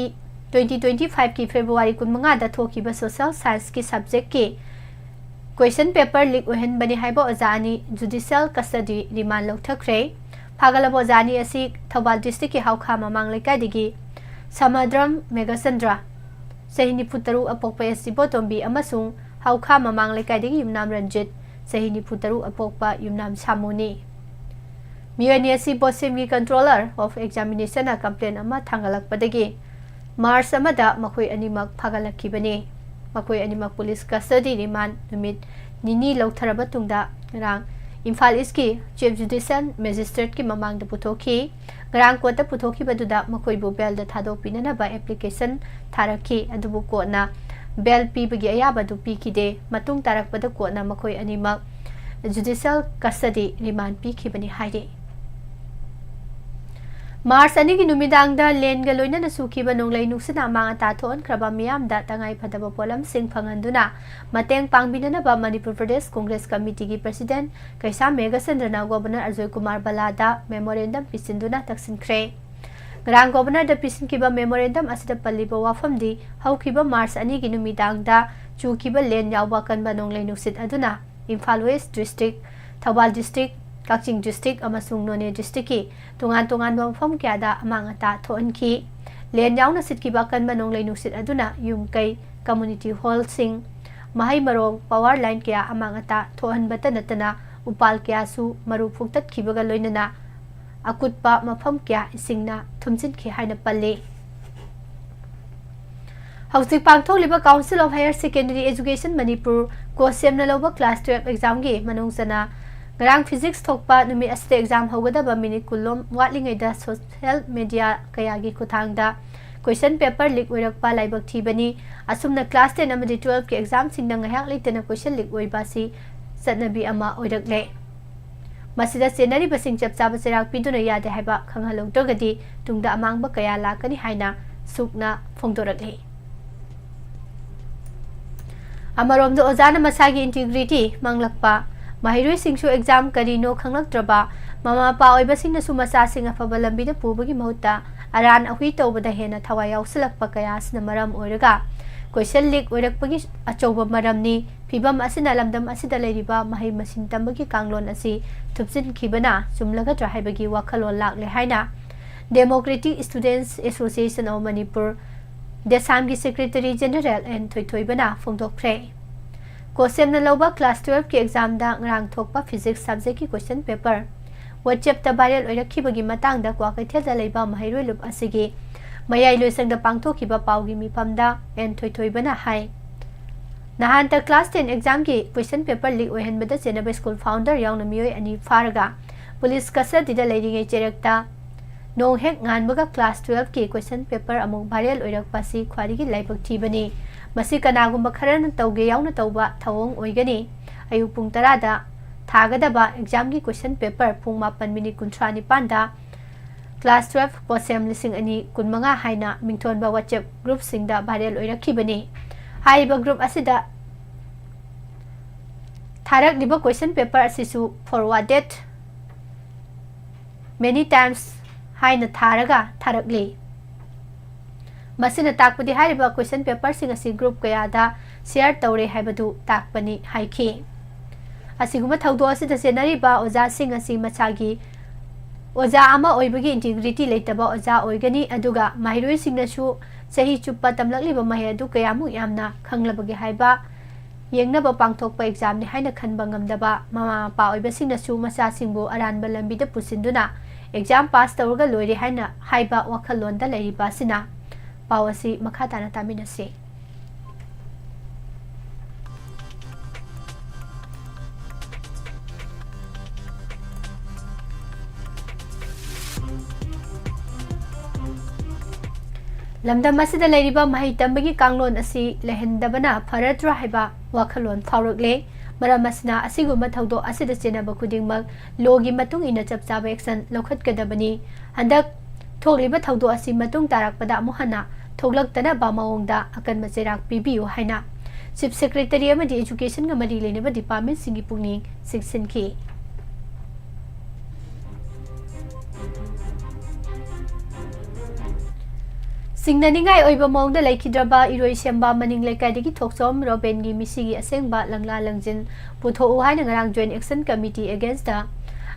twenty twenty-five ꯀꯤ February ꯀꯨꯟꯃꯉꯥꯗ ꯊꯣꯛꯈꯤꯕ Social Science ꯀꯤ subject ꯀꯤ question paper leak ꯑꯣꯏꯍꯟꯕꯅꯤ ꯍꯥꯏꯕ ꯑꯣꯖꯥ ꯑꯅꯤ judicial custody remand ꯂꯧꯊꯈ꯭ꯔꯦ꯫ ꯐꯥꯒꯠꯂꯕ ꯑꯣꯖꯥ ꯑꯅꯤ ꯑꯁꯤ ꯊꯧꯕꯥꯜ district ꯀꯤ ꯍꯥꯎꯈꯥ ꯃꯃꯥꯡ ꯂꯩꯀꯥꯏꯗꯒꯤ ꯁꯃꯗ꯭ꯔꯝ ꯃꯦꯘꯆꯟꯗ꯭ꯔ, ꯆꯍꯤ ꯅꯤꯐꯨ ꯇꯔꯨꯛ, ꯑꯄꯣꯛꯄ S ꯏꯕꯣꯇꯣꯝꯕꯤ ꯑꯃꯁꯨꯡ ꯍꯥꯎꯈꯥ ꯃꯃꯥꯡ ꯂꯩꯀꯥꯏꯗꯒꯤ ꯌꯨꯝꯅꯥꯝ ꯔꯟꯖꯤꯠ, ꯆꯍꯤ ꯅꯤꯐꯨ ꯇꯔꯨꯛ, ꯑꯄꯣꯛꯄ ꯌꯨꯝꯅꯥꯝ ꯁꯥꯃꯨꯅꯤ꯫ ꯃꯤꯑꯣꯏ ꯑꯅꯤ ꯑꯁꯤ ꯕꯣꯔꯗ ꯁꯦꯝꯒꯤ Controller of Examination ꯅ complaint ꯑꯃ ꯊꯥꯡꯒꯠꯂꯛꯄꯗꯒꯤ March ꯑꯃꯗ ꯃꯈꯣꯏ ꯑꯅꯤꯃꯛ ꯐꯥꯒꯠꯂꯛꯈꯤꯕꯅꯤ꯫ ꯃꯈꯣꯏ ꯑꯅꯤꯃꯛ police custody remand ꯅꯨꯃꯤꯠ ꯅꯤꯅꯤ ꯂꯧꯊꯔꯕ ꯇꯨꯡꯗ ꯉꯔꯥꯡ ꯏꯝꯐꯥꯜ East ꯀꯤ Chief Judicial Magistrate ꯀꯤ ꯃꯃꯥꯡꯗ ꯄꯨꯊꯣꯛꯈꯤ꯫ ꯉꯔꯥꯡ court ꯇ ꯄꯨꯊꯣꯛꯈꯤꯕꯗꯨꯗ ꯃꯈꯣꯏꯕꯨ bail ꯗ ꯊꯥꯗꯣꯛꯄꯤꯅꯅꯕ application ꯊꯥꯔꯛꯈꯤ, ꯑꯗꯨꯕꯨ court ꯅ bail ꯄꯤꯕꯒꯤ ꯑꯌꯥꯕ ꯑꯗꯨ ꯄꯤꯈꯤꯗꯦ꯫ ꯃꯇꯨꯡ ꯇꯥꯔꯛꯄꯗ court ꯅ ꯃꯈꯣꯏ ꯑꯅꯤꯃꯛ judicial custody remand ꯄꯤꯈꯤꯕꯅꯤ ꯍꯥꯏꯔꯤ꯫ March ꯑꯅꯤꯒꯤ ꯅꯨꯃꯤꯗꯥꯡꯗ ꯂꯦꯟꯒ ꯂꯣꯏꯅꯅ ꯆꯨꯈꯤꯕ ꯅꯣꯡꯂꯩ ꯅꯨꯡꯁꯤꯠꯅ ꯑꯃꯥꯡ ꯑꯇꯥ ꯊꯣꯛꯍꯟꯈ꯭ꯔꯕ ꯃꯤꯌꯥꯝꯗ ꯇꯉꯥꯏ ꯐꯗꯕ ꯄꯣꯠꯂꯝꯁꯤꯡ ꯐꯪꯍꯟꯗꯨꯅ ꯃꯇꯦꯡ ꯄꯥꯡꯕꯤꯅꯅꯕ ꯃꯅꯤꯄꯨꯔ ꯄ꯭ꯔꯗꯦꯁ ꯀꯣꯡꯒ꯭ꯔꯦꯁ ꯀꯃꯤꯇꯤꯒꯤ president ꯀꯩꯁꯥꯝ ꯃꯦꯘꯆꯟꯗ꯭ꯔꯅ Governor ꯑꯖꯣꯏ ꯀꯨꯃꯥꯔ ꯕꯂꯥꯗ memorandum ꯄꯤꯁꯤꯟꯗꯨꯅ ꯇꯛꯁꯤꯟꯈ꯭ꯔꯦ꯫ ꯉꯔꯥꯡ Governor ꯗ ꯄꯤꯁꯤꯟꯈꯤꯕ memorandum ꯑꯁꯤꯗ ꯄꯜꯂꯤꯕ ꯋꯥꯐꯝꯗꯤ, ꯍꯧꯈꯤꯕ March ꯑꯅꯤꯒꯤ ꯅꯨꯃꯤꯗꯥꯡꯗ ꯆꯨꯈꯤꯕ ꯂꯦꯟ ꯌꯥꯎꯕ ꯑꯀꯟꯕ ꯅꯣꯡꯂꯩ ꯅꯨꯡꯁꯤꯠ ꯑꯗꯨꯅ Imphal West District, Thoubal District, ꯀꯛꯆꯤꯡ District ꯑꯃꯁꯨꯡ ꯅꯣꯅꯦ District ꯀꯤ ꯇꯣꯉꯥꯟ ꯇꯣꯉꯥꯟꯕ ꯃꯐꯝ ꯀꯌꯥꯗ ꯑꯃꯥꯡ ꯑꯇꯥ ꯊꯣꯛꯍꯟꯈꯤ꯫ ꯂꯦꯟ ꯌꯥꯎꯅ ꯁꯤꯠꯈꯤꯕ ꯑꯀꯟꯕ ꯅꯣꯡꯂꯩ ꯅꯨꯡꯁꯤꯠ ꯑꯗꯨꯅ ꯌꯨꯝ ꯀꯩ, community hall ꯁꯤꯡ, ꯃꯍꯩ ꯃꯔꯣꯡ, power line ꯀꯌꯥ ꯑꯃꯥꯡ ꯑꯇꯥ ꯊꯣꯛꯍꯟꯕꯇ ꯅꯠꯇꯅ ꯎꯄꯥꯜ ꯀꯌꯥꯁꯨ ꯃꯔꯨ ꯐꯨꯛꯇꯠꯈꯤꯕꯒ ꯂꯣꯏꯅꯅ ꯑꯀꯨꯠꯄ ꯃꯐꯝ ꯀꯌꯥ ꯏꯁꯤꯡꯅ ꯊꯨꯝꯖꯤꯟꯈꯤ ꯍꯥꯏꯅ ꯄꯜꯂꯤ꯫ ꯍꯧꯖꯤꯛ ꯄꯥꯡꯊꯣꯛꯂꯤꯕ Council of Higher Secondary Education Manipur ꯀꯣ ꯁꯦꯝꯅ ꯂꯧꯕ class twelve exam ꯒꯤ ꯃꯅꯨꯡ ꯆꯟꯅ ꯉꯔꯥꯡ physics ꯊꯣꯛꯄ ꯅꯨꯃꯤꯠ ꯑꯁꯤꯗ exam ꯍꯧꯒꯗꯕ minute ꯀꯨꯟ ꯂꯣꯝ ꯋꯥꯠꯂꯤꯉꯩꯗ social media ꯀꯌꯥꯒꯤ ꯈꯨꯠꯊꯥꯡꯗ question paper leak ꯑꯣꯏꯔꯛꯄ ꯂꯥꯏꯕꯛ ꯊꯤꯕꯅꯤ꯫ ꯑꯁꯨꯝꯅ class ten ꯑꯃꯗꯤ twelve ꯀꯤ exam ꯁꯤꯡꯗ ꯉꯥꯏꯍꯥꯛ ꯂꯩꯇꯅ question leak ꯑꯣꯏꯕ ꯑꯁꯤ ꯆꯠꯅꯕꯤ ꯑꯃ ꯑꯣꯏꯔꯛꯂꯦ꯫ ꯃꯁꯤꯗ ꯆꯦꯟꯅꯔꯤꯕꯁꯤꯡ ꯆꯞ ꯆꯥꯕ ꯆꯩꯔꯥꯛ ꯄꯤꯗꯨꯅ ꯌꯥꯗꯦ ꯍꯥꯏꯕ ꯈꯪꯍꯜꯍꯧꯗ꯭ꯔꯒꯗꯤ ꯇꯨꯡꯗ ꯑꯃꯥꯡꯕ ꯀꯌꯥ ꯂꯥꯛꯀꯅꯤ ꯍꯥꯏꯅ ꯁꯨꯛꯅ ꯐꯣꯡꯗꯣꯔꯛꯂꯤ꯫ ꯑꯃꯔꯣꯝꯗ ꯑꯣꯖꯥꯅ ꯃꯁꯥꯒꯤ integrity ꯃꯥꯡꯂꯛꯄ, ꯃꯍꯩꯔꯣꯏꯁꯤꯡꯁꯨ exam ꯀꯔꯤꯅꯣ ꯈꯪꯂꯛꯇ꯭ꯔꯕ, ꯃꯃꯥ ꯃꯄꯥ ꯑꯣꯏꯕꯁꯤꯡꯅꯁꯨ ꯃꯆꯥꯁꯤꯡ ꯑꯐꯕ ꯂꯝꯕꯤꯗ ꯄꯨꯕꯒꯤ ꯃꯍꯨꯠꯇ ꯑꯔꯥꯟ ꯑꯍꯨꯏ ꯇꯧꯕꯗ ꯍꯦꯟꯅ ꯊꯋꯥꯏ ꯌꯥꯎꯁꯤꯜꯂꯛꯄ ꯀꯌꯥ ꯑꯁꯤꯅ ꯃꯔꯝ ꯑꯣꯏꯔꯒ question leak ꯑꯣꯏꯔꯛꯄꯒꯤ ꯑꯆꯧꯕ ꯃꯔꯝꯅꯤ꯫ ꯐꯤꯚꯝ ꯑꯁꯤꯅ ꯂꯝꯗꯝ ꯑꯁꯤꯗ ꯂꯩꯔꯤꯕ ꯃꯍꯩ ꯃꯁꯤꯡ ꯇꯝꯕꯒꯤ ꯀꯥꯡꯂꯣꯟ ꯑꯁꯤ ꯊꯨꯞꯆꯤꯟꯈꯤꯕꯅ ꯆꯨꯝꯂꯒꯗ꯭ꯔꯥ ꯍꯥꯏꯕꯒꯤ ꯋꯥꯈꯜꯂꯣꯟ ꯂꯥꯛꯂꯦ ꯍꯥꯏꯅ Democratic Students Association of Manipur, ꯗꯦꯁꯥꯝꯒꯤ Secretary General ꯑꯦꯟ ꯊꯣꯏꯊꯣꯏꯕꯅ ꯐꯣꯡꯗꯣꯛꯈ꯭ꯔꯦ꯫ ꯀꯣꯁꯦꯝꯅ ꯂꯧꯕ class twelve ꯀꯤ exam ꯗ ꯉꯔꯥꯡ ꯊꯣꯛꯄ physics subject ꯀꯤ question paper WhatsApp ꯇ viral ꯑꯣꯏꯔꯛꯈꯤꯕꯒꯤ ꯃꯇꯥꯡꯗ ꯀ꯭ꯋꯥꯀꯩꯊꯦꯜꯗ ꯂꯩꯕ ꯃꯍꯩꯔꯣꯏ ꯂꯨꯞ ꯑꯁꯤꯒꯤ ꯃꯌꯥꯏ ꯂꯣꯏꯁꯪꯗ ꯄꯥꯡꯊꯣꯛꯈꯤꯕ ꯄꯥꯎꯒꯤ ꯃꯤꯐꯝꯗ ꯑꯦꯟ ꯊꯣꯏꯊꯣꯏꯕꯅ ꯍꯥꯏ, ꯅꯍꯥꯟꯇ class ten exam ꯒꯤ question paper leak ꯑꯣꯏꯍꯟꯕꯗ ꯆꯦꯟꯅꯕ school founder ꯌꯥꯎꯅ ꯃꯤꯑꯣꯏ ꯑꯅꯤ ꯐꯥꯔꯒ police custody ꯗ ꯂꯩꯔꯤꯉꯩ ꯆꯩꯔꯛꯇ ꯅꯣꯡ ꯍꯦꯛ ꯉꯥꯟꯕꯒ class twelve ꯀꯤ question paper ꯑꯃꯨꯛ viral ꯑꯣꯏꯔꯛꯄ ꯑꯁꯤ ꯈ꯭ꯋꯥꯏꯗꯒꯤ ꯂꯥꯏꯕꯛ ꯊꯤꯕꯅꯤ꯫ ꯃꯁꯤ ꯀꯅꯥꯒꯨꯝꯕ ꯈꯔꯅ ꯇꯧꯒꯦ ꯌꯥꯎꯅ ꯇꯧꯕ ꯊꯧꯑꯣꯡ ꯑꯣꯏꯒꯅꯤ꯫ ꯑꯌꯨꯛ ꯄꯨꯡ ꯇꯔꯥꯗ ꯊꯥꯒꯗꯕ exam ꯒꯤ question paper ꯄꯨꯡ ꯃꯥꯄꯟ minute ꯀꯨꯟꯊ꯭ꯔꯥ ꯅꯤꯄꯥꯟꯗ class twelve ꯀꯣꯁꯦꯝ ꯂꯤꯁꯤꯡ ꯑꯅꯤ ꯀꯨꯟꯃꯉꯥ ꯍꯥꯏꯅ ꯃꯤꯡꯊꯣꯟꯕ WhatsApp group ꯁꯤꯡꯗ viral ꯑꯣꯏꯔꯛꯈꯤꯕꯅꯤ꯫ ꯍꯥꯏꯔꯤꯕ group ꯑꯁꯤꯗ ꯊꯥꯔꯛꯂꯤꯕ question paper ꯑꯁꯤꯁꯨ forwarded many times ꯍꯥꯏꯅ ꯊꯥꯔꯒ ꯊꯥꯔꯛꯂꯤ꯫ ꯃꯁꯤꯅ ꯇꯥꯛꯄꯗꯤ ꯍꯥꯏꯔꯤꯕ question paper ꯁꯤꯡ ꯑꯁꯤ group ꯀꯌꯥꯗ share ꯇꯧꯔꯦ ꯍꯥꯏꯕꯗꯨ ꯇꯥꯛꯄꯅꯤ ꯍꯥꯏꯈꯤ꯫ ꯑꯁꯤꯒꯨꯝꯕ ꯊꯧꯗꯣꯛ ꯑꯁꯤꯗ ꯆꯦꯟꯅꯔꯤꯕ ꯑꯣꯖꯥꯁꯤꯡ ꯑꯁꯤ ꯃꯁꯥꯒꯤ ꯑꯣꯖꯥ ꯑꯃ ꯑꯣꯏꯕꯒꯤ integrity ꯂꯩꯇꯕ ꯑꯣꯖꯥ ꯑꯣꯏꯒꯅꯤ, ꯑꯗꯨꯒ ꯃꯍꯩꯔꯣꯏꯁꯤꯡꯅꯁꯨ ꯆꯍꯤ ꯆꯨꯞꯄ ꯇꯝꯂꯛꯂꯤꯕ ꯃꯍꯩ ꯑꯗꯨ ꯀꯌꯥꯃꯨꯛ ꯌꯥꯝꯅ ꯈꯪꯂꯕꯒꯦ ꯍꯥꯏꯕ ꯌꯦꯡꯅꯕ ꯄꯥꯡꯊꯣꯛꯄ exam ꯅꯤ ꯍꯥꯏꯅ ꯈꯟꯕ ꯉꯝꯗꯕ ꯃꯃꯥ ꯃꯄꯥ ꯑꯣꯏꯕꯁꯤꯡꯅꯁꯨ ꯃꯆꯥꯁꯤꯡꯕꯨ ꯑꯔꯥꯟꯕ ꯂꯝꯕꯤꯗ ꯄꯨꯁꯤꯟꯗꯨꯅ exam pass ꯇꯧꯔꯒ ꯂꯣꯏꯔꯦ ꯍꯥꯏꯅ ꯍꯥꯏꯕ ꯋꯥꯈꯜꯂꯣꯟꯗ ꯂꯩꯔꯤꯕ ꯑꯁꯤꯅ꯫ ꯄꯥꯎ ꯑꯁꯤ ꯃꯈꯥ ꯇꯥꯅ ꯇꯥꯃꯤꯟꯅꯁꯤ꯫ ꯂꯝꯗꯝ ꯑꯁꯤꯗ ꯂꯩꯔꯤꯕ ꯃꯍꯩ ꯇꯝꯕꯒꯤ ꯀꯥꯡꯂꯣꯟ ꯑꯁꯤ ꯂꯩꯍꯟꯗꯕꯅ ꯐꯔꯗ꯭ꯔꯥ ꯍꯥꯏꯕ ꯋꯥꯈꯜꯂꯣꯟ ꯐꯥꯎꯔꯛꯂꯦ꯫ ꯃꯔꯝ ꯑꯁꯤꯅ, ꯑꯁꯤꯒꯨꯝꯕ ꯊꯧꯗꯣꯛ ꯑꯁꯤꯗ ꯆꯦꯟꯅꯕ ꯈꯨꯗꯤꯡꯃꯛ ꯂꯣꯒꯤ ꯃꯇꯨꯡ ꯏꯟꯅ ꯆꯞ ꯆꯥꯕ ꯑꯦꯛꯁꯟ ꯂꯧꯈꯠꯀꯗꯕꯅꯤ꯫ ꯍꯟꯗꯛ ꯊꯣꯛꯂꯤꯕ ꯊꯧꯗꯣꯛ ꯑꯁꯤ ꯃꯇꯨꯡ ꯇꯥꯔꯛꯄꯗ ꯑꯃꯨꯛ ꯍꯟꯅ ꯊꯣꯛꯂꯛꯇꯅꯕ ꯃꯑꯣꯡꯗ ꯑꯀꯟꯕ ꯆꯩꯔꯥꯛ ꯄꯤꯕꯤꯌꯨ ꯍꯥꯏꯅ ꯆꯤꯐ ꯁꯦꯀ꯭ꯔꯦꯇꯔꯤ ꯑꯃꯗꯤ ꯏꯖꯨꯀꯦꯁꯟꯒ ꯃꯔꯤ ꯂꯩꯅꯕ ꯗꯤꯄꯥꯔꯠꯃꯦꯟꯁꯤꯡꯒꯤ ꯄꯨꯛꯅꯤꯡ ꯆꯤꯡꯁꯤꯟꯈꯤ꯫ ꯁꯤꯡꯅꯅꯤꯡꯉꯥꯏ ꯑꯣꯏꯕ ꯃꯑꯣꯡꯗ ꯂꯩꯈꯤꯗ꯭ꯔꯕ ꯏꯔꯣꯏꯁꯦꯝꯕ ꯃꯅꯤꯡ ꯂꯩꯀꯥꯏꯗꯒꯤ ꯊꯣꯛꯆꯣꯝ ꯔꯣꯕꯦꯟꯒꯤ ꯃꯤꯁꯤꯒꯤ ꯑꯁꯦꯡꯕ ꯂꯪꯂꯥ ꯂꯪꯖꯤꯟ ꯄꯨꯊꯣꯛꯎ ꯍꯥꯏꯅ ꯉꯔꯥꯡ Joint Action Committee Against the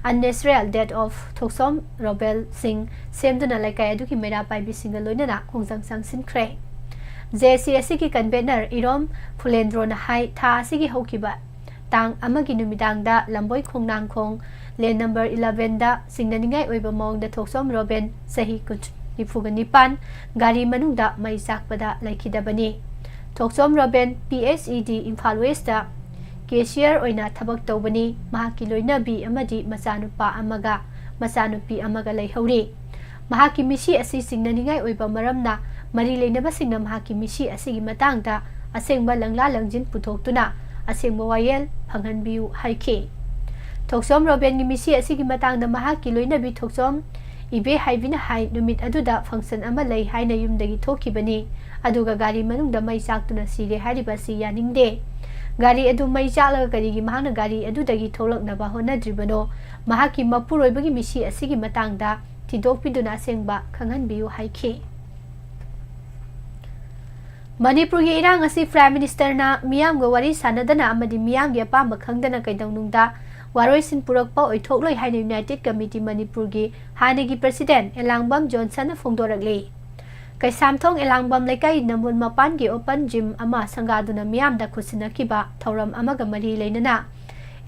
Unnatural Death of ꯊꯣꯛꯆꯣꯝ ꯔꯣꯕꯦꯜ ꯁꯤꯡ ꯁꯦꯝꯗꯨꯅ ꯂꯩꯀꯥꯏ ꯑꯗꯨꯒꯤ ꯃꯩꯔꯥ ꯄꯥꯏꯕꯤꯁꯤꯡꯒ ꯂꯣꯏꯅꯅ ꯈꯣꯡꯖꯪ ꯆꯪꯁꯤꯟꯈ꯭ꯔꯦ꯫ ꯖꯦ ꯑꯦꯁ ꯁꯤ ꯑꯁꯤꯒꯤ ꯀꯟꯚꯦꯅꯔ ꯏꯔꯣꯝ ꯐꯨꯂꯦꯟꯗ꯭ꯔꯣꯅ ꯍꯥꯏ, ꯊꯥ ꯑꯁꯤꯒꯤ ꯍꯧꯈꯤꯕ ꯇꯥꯡ ꯑꯃꯒꯤ ꯅꯨꯃꯤꯗꯥꯡꯗ ꯂꯝꯕꯣꯏ ꯈꯣꯡꯅꯥꯡꯈꯣꯡ ꯂꯦꯟ ꯅꯝꯕꯔ elevenꯗ ꯁꯤꯡꯅꯅꯤꯡꯉꯥꯏ ꯑꯣꯏꯕ ꯃꯑꯣꯡꯗ ꯊꯣꯛꯆꯣꯝ ꯔꯣꯕꯦꯟ, ꯆꯍꯤ ꯀꯨꯟ, ꯅꯤꯐꯨꯒ ꯅꯤꯄꯥꯟ, ꯒꯥꯔꯤ ꯃꯅꯨꯡꯗ ꯃꯩ ꯆꯥꯛꯄꯗ ꯂꯩꯈꯤꯗꯕꯅꯤ꯫ ꯊꯣꯛꯆꯣꯝ ꯔꯣꯕꯦꯟ, P H E D, Imphal west cashier ꯑꯣꯏꯅ ꯊꯕꯛ ꯇꯧꯕꯅꯤ꯫ ꯃꯍꯥꯛꯀꯤ ꯂꯣꯏꯅꯕꯤ ꯑꯃꯗꯤ ꯃꯆꯥꯅꯨꯄꯥ ꯑꯃꯒ ꯃꯆꯥꯅꯨꯄꯤ ꯑꯃꯒ ꯂꯩꯍꯧꯔꯤ꯫ ꯃꯍꯥꯛꯀꯤ ꯃꯤꯁꯤ ꯑꯁꯤ ꯆꯤꯡꯅꯅꯤꯡꯉꯥꯏ ꯑꯣꯏꯕ ꯃꯔꯝꯅ, ꯃꯔꯤ ꯂꯩꯅꯕꯁꯤꯡꯅ ꯃꯍꯥꯛꯀꯤ ꯃꯤꯁꯤ ꯑꯁꯤꯒꯤ ꯃꯇꯥꯡꯗ ꯑꯁꯦꯡꯕ ꯂꯪꯂꯥ ꯂꯪꯖꯤꯟ ꯄꯨꯊꯣꯛꯇꯨꯅ ꯑꯁꯦꯡꯕ ꯋꯥꯌꯦꯜ ꯐꯪꯍꯟꯕꯤꯌꯨ ꯍꯥꯏꯈꯤ꯫ ꯊꯣꯛꯆꯣꯝ ꯔꯣꯕꯦꯟꯒꯤ ꯃꯤꯁꯤ ꯑꯁꯤꯒꯤ ꯃꯇꯥꯡꯗ ꯃꯍꯥꯛꯀꯤ ꯂꯣꯏꯅꯕꯤ ꯊꯣꯛꯆꯣꯝ ꯏꯕꯦ ꯍꯥꯏꯕꯤꯅ ꯍꯥꯏ, ꯅꯨꯃꯤꯠ ꯑꯗꯨꯗ ꯐꯪꯁꯟ ꯑꯃ ꯂꯩ ꯍꯥꯏꯅ ꯌꯨꯝꯗꯒꯤ ꯊꯣꯛꯈꯤꯕꯅꯤ, ꯑꯗꯨꯒ ꯒꯥꯔꯤ ꯃꯅꯨꯡꯗ ꯃꯩ ꯆꯥꯛꯇꯨꯅ ꯁꯤꯔꯦ ꯍꯥꯏꯔꯤꯕ ꯑꯁꯤ ꯌꯥꯅꯤꯡꯗꯦ꯫ ꯒꯥꯔꯤ ꯑꯗꯨ ꯃꯩ ꯆꯥꯛꯂꯒ ꯀꯔꯤꯒꯤ ꯃꯍꯥꯛꯅ ꯒꯥꯔꯤ ꯑꯗꯨꯗꯒꯤ ꯊꯣꯛꯂꯛꯅꯕ ꯍꯣꯠꯅꯗ꯭ꯔꯤꯕꯅꯣ? ꯃꯍꯥꯛꯀꯤ ꯃꯄꯨꯔꯣꯏꯕꯒꯤ ꯃꯤꯁꯤ ꯑꯁꯤꯒꯤ ꯃꯇꯥꯡꯗ ꯊꯤꯗꯣꯛꯄꯤꯗꯨꯅ ꯑꯁꯦꯡꯕ ꯈꯪꯍꯟꯕꯤꯌꯨ ꯍꯥꯏꯈꯤ꯫ ꯃꯅꯤꯄꯨꯔꯒꯤ ꯏꯔꯥꯡ ꯑꯁꯤ ꯄ꯭ꯔꯥꯏꯝ ꯃꯤꯅꯤꯁꯇꯔꯅ ꯃꯤꯌꯥꯝꯒ ꯋꯥꯔꯤ ꯁꯥꯟꯅꯗꯅ ꯑꯃꯗꯤ ꯃꯤꯌꯥꯝꯒꯤ ꯑꯄꯥꯝꯕ ꯈꯪꯗꯅ ꯀꯩꯗꯧꯅꯨꯡꯗ ꯋꯥꯔꯣꯏꯁꯤꯟ ꯄꯨꯔꯛꯄ ꯑꯣꯏꯊꯣꯛꯂꯣꯏ ꯍꯥꯏꯅ ꯌꯨꯅꯥꯏꯇꯦꯗ ꯀꯃꯤꯇꯤ ꯃꯅꯤꯄꯨꯔꯒꯤ ꯍꯥꯟꯅꯒꯤ ꯄ꯭ꯔꯁꯤꯗꯦꯟ ꯑꯦꯂꯥꯡꯕꯝ ꯖꯣꯟꯁꯟꯅ ꯐꯣꯡꯗꯣꯔꯛꯂꯤ꯫ ꯀꯩꯁꯥꯝꯊꯣꯡ ꯑꯦꯂꯥꯡꯕꯝ ꯂꯩꯀꯥꯏ ꯅꯝꯕꯣꯜ ꯃꯄꯥꯟꯒꯤ ꯑꯣꯄꯟ ꯖꯤꯝ ꯑꯃ ꯁꯪꯒꯥꯗꯨꯅ ꯃꯤꯌꯥꯝꯗ ꯈꯨꯠꯁꯤꯟꯅꯈꯤꯕ ꯊꯧꯔꯝ ꯑꯃꯒ ꯃꯔꯤ ꯂꯩꯅꯅ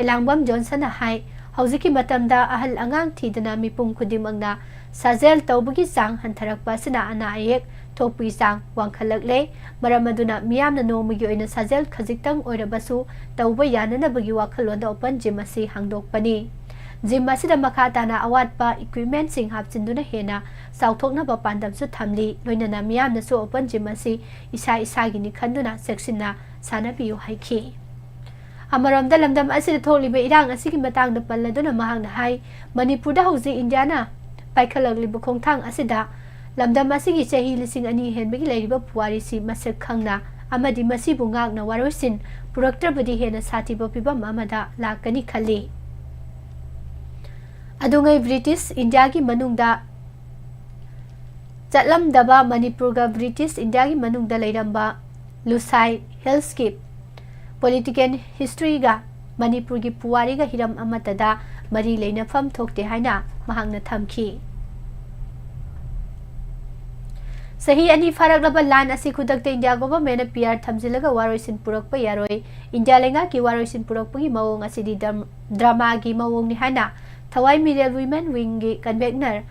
ꯑꯦꯂꯥꯡꯕꯝ ꯖꯣꯟꯁꯟꯅ ꯍꯥꯏ, ꯍꯧꯖꯤꯛꯀꯤ ꯃꯇꯝꯗ ꯑꯍꯜ ꯑꯉꯥꯡ ꯊꯤꯗꯅ ꯃꯤꯄꯨꯝ ꯈꯨꯗꯤꯡꯃꯛꯅ ꯁꯥꯖꯦꯜ ꯇꯧꯕꯒꯤ ꯆꯥꯡ ꯍꯟꯊꯔꯛꯄ ꯑꯁꯤꯅ ꯑꯅꯥ ꯑꯌꯦꯛ ꯊꯣꯛꯄꯒꯤ ꯆꯥꯡ ꯋꯥꯡꯈꯠꯂꯛꯂꯦ꯫ ꯃꯔꯝ ꯑꯗꯨꯅ ꯃꯤꯌꯥꯝꯅ ꯅꯣꯡꯃꯒꯤ ꯑꯣꯏꯅ ꯁꯥꯖꯦꯜ ꯈꯖꯤꯛꯇꯪ ꯑꯣꯏꯔꯕꯁꯨ ꯇꯧꯕ ꯌꯥꯅꯅꯕꯒꯤ ꯋꯥꯈꯜꯂꯣꯟꯗ ꯑꯣꯄꯟ ꯖꯤꯝ ꯑꯁꯤ ꯍꯥꯡꯗꯣꯛꯄꯅꯤ꯫ ꯖꯤꯝ ꯑꯁꯤꯗ ꯃꯈꯥ ꯇꯥꯅ ꯑꯋꯥꯠꯄ ꯏꯀ꯭ꯋꯤꯞꯃꯦꯟꯁꯤꯡ ꯍꯥꯞꯆꯤꯟꯗꯨꯅ ꯍꯦꯟꯅ ꯆꯥꯎꯊꯣꯛꯅꯕ ꯄꯥꯟꯗꯝꯁꯨ ꯊꯝꯂꯤ꯫ ꯂꯣꯏꯅꯅ ꯃꯤꯌꯥꯝꯅꯁꯨ ꯑꯣꯄꯟ ꯖꯤꯝ ꯑꯁꯤ ꯏꯁꯥ ꯏꯁꯥꯒꯤꯅꯤ ꯈꯟꯗꯨꯅ ꯆꯦꯛꯁꯤꯟꯅ ꯁꯥꯟꯅꯕꯤꯌꯨ ꯍꯥꯏꯈꯤ꯫ ꯑꯃꯔꯣꯝꯗ, ꯂꯝꯗꯝ ꯑꯁꯤꯗ ꯊꯣꯛꯂꯤꯕ ꯏꯔꯥꯡ ꯑꯁꯤꯒꯤ ꯃꯇꯥꯡꯗ ꯄꯜꯂꯗꯨꯅ ꯃꯍꯥꯛꯅ ꯍꯥꯏ, ꯃꯅꯤꯄꯨꯔꯗ ꯍꯧꯖꯤꯛ ꯏꯟꯗꯤꯌꯥꯅ ꯄꯥꯏꯈꯠꯂꯛꯂꯤꯕ ꯈꯣꯡꯊꯥꯡ ꯑꯁꯤꯗ ꯂꯝꯗꯝ ꯑꯁꯤꯒꯤ ꯆꯍꯤ ꯂꯤꯁꯤꯡ ꯑꯅꯤ ꯍꯦꯟꯕꯒꯤ ꯂꯩꯔꯤꯕ ꯄꯨꯋꯥꯔꯤꯁꯤ ꯃꯁꯛ ꯈꯪꯅ ꯑꯃꯗꯤ ꯃꯁꯤꯕꯨ ꯉꯥꯛꯅ ꯋꯥꯔꯣꯏꯁꯤꯟ ꯄꯨꯔꯛꯇ꯭ꯔꯕꯗꯤ ꯍꯦꯟꯅ ꯁꯥꯊꯤꯕ ꯐꯤꯚꯝ ꯑꯃꯗ ꯂꯥꯛꯀꯅꯤ ꯈꯜꯂꯤ꯫ ꯑꯗꯨꯉꯩ ꯕ꯭ꯔꯤꯇꯤꯁ ꯏꯟꯗꯤꯌꯥꯒꯤ ꯃꯅꯨꯡꯗ ꯆꯠꯂꯝꯗꯕ ꯃꯅꯤꯄꯨꯔꯒ ꯕ꯭ꯔꯤꯇꯤꯁ ꯏꯟꯗꯤꯌꯥꯒꯤ ꯃꯅꯨꯡꯗ ꯂꯩꯔꯝꯕ ꯂꯨꯁꯥꯏ ꯍꯤꯜꯁꯀꯤ ꯄꯣꯂꯤꯇꯤꯀꯦꯜ ꯍꯤꯁꯇ꯭ꯔꯤꯒ ꯃꯅꯤꯄꯨꯔꯒꯤ ꯄꯨꯋꯥꯔꯤꯒ ꯍꯤꯔꯝ ꯑꯃꯠꯇꯗ ꯃꯔꯤ ꯂꯩꯅꯐꯝ ꯊꯣꯛꯇꯦ ꯍꯥꯏꯅ ꯃꯍꯥꯛꯅ ꯊꯝꯈꯤ꯫ ꯆꯍꯤ ꯑꯅꯤ ꯐꯥꯔꯛꯂꯕ ꯂꯥꯟ ꯑꯁꯤ ꯈꯨꯗꯛꯇ ꯏꯟꯗꯤꯌꯥ ꯒꯣꯚꯔꯟꯃꯦꯟꯠꯅ ꯄꯤ ꯑꯥꯔ ꯊꯝꯖꯤꯜꯂꯒ ꯋꯥꯔꯣꯏꯁꯤꯟ ꯄꯨꯔꯛꯄ ꯌꯥꯔꯣꯏ, ꯏꯟꯗꯤꯌꯥ ꯂꯩꯉꯥꯛꯀꯤ ꯋꯥꯔꯣꯏꯁꯤꯟ ꯄꯨꯔꯛꯄꯒꯤ ꯃꯑꯣꯡ ꯑꯁꯤꯗꯤ ꯗ꯭ꯔꯝ-, ꯗ꯭ꯔꯃꯥꯒꯤ ꯃꯑꯣꯡꯅꯤ ꯍꯥꯏꯅ ꯊꯋꯥꯏ ꯃꯤꯔꯦꯜ ꯋꯤꯃꯦꯟ ꯋꯤꯡꯒꯤ ꯀꯟꯚꯦꯅꯔ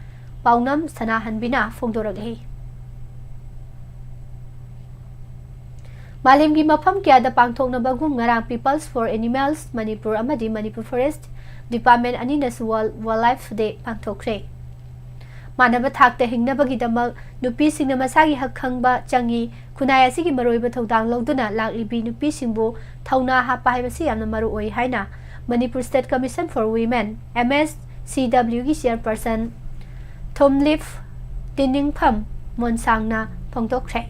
ꯄꯥꯎꯅꯝ ꯁꯅꯥꯍꯟꯕꯤꯅ ꯐꯣꯡꯗꯣꯔꯛꯂꯤ꯫ ꯃꯥꯂꯦꯝꯒꯤ ꯃꯐꯝ ꯀꯌꯥꯗ ꯄꯥꯡꯊꯣꯛꯅꯕꯒꯨꯝ ꯉꯔꯥꯡ People's for Animals ꯃꯅꯤꯄꯨꯔ ꯑꯃꯗꯤ ꯃꯅꯤꯄꯨꯔ ꯐꯣꯔꯦꯁꯠ ꯗꯤꯄꯥꯔꯠꯃꯦꯟꯠ ꯑꯅꯤꯅꯁꯨ ꯋꯥꯔꯜꯗ ꯋꯥꯏꯜꯗ ꯂꯥꯏꯐ ꯗꯦ ꯄꯥꯡꯊꯣꯛꯈ꯭ꯔꯦ꯫ ꯃꯥꯟꯅꯕ ꯊꯥꯛꯇ ꯍꯤꯡꯅꯕꯒꯤꯗꯃꯛ ꯅꯨꯄꯤꯁꯤꯡꯅ ꯃꯁꯥꯒꯤ ꯍꯛ ꯈꯪꯕ ꯆꯪꯏ, ꯈꯨꯟꯅꯥꯏ ꯑꯁꯤꯒꯤ ꯃꯔꯨꯑꯣꯏꯕ ꯊꯧꯗꯥꯡ ꯂꯧꯗꯨꯅ ꯂꯥꯛꯂꯤꯕꯤ ꯅꯨꯄꯤꯁꯤꯡꯕꯨ ꯊꯧꯅꯥ ꯍꯥꯞꯄ ꯍꯥꯏꯕꯁꯤ ꯌꯥꯝꯅ ꯃꯔꯨ ꯑꯣꯏ ꯍꯥꯏꯅ Manipur state commission for women, M S C ꯗꯕ꯭ꯂꯤꯎꯒꯤ ꯆꯤꯌꯔꯄꯔꯁꯟ ꯊꯣꯝꯂꯤꯞ ꯇꯤꯅꯤꯡꯐꯝ ꯃꯣꯟꯁꯥꯡꯅ ꯐꯣꯡꯗꯣꯛꯈ꯭ꯔꯦ꯫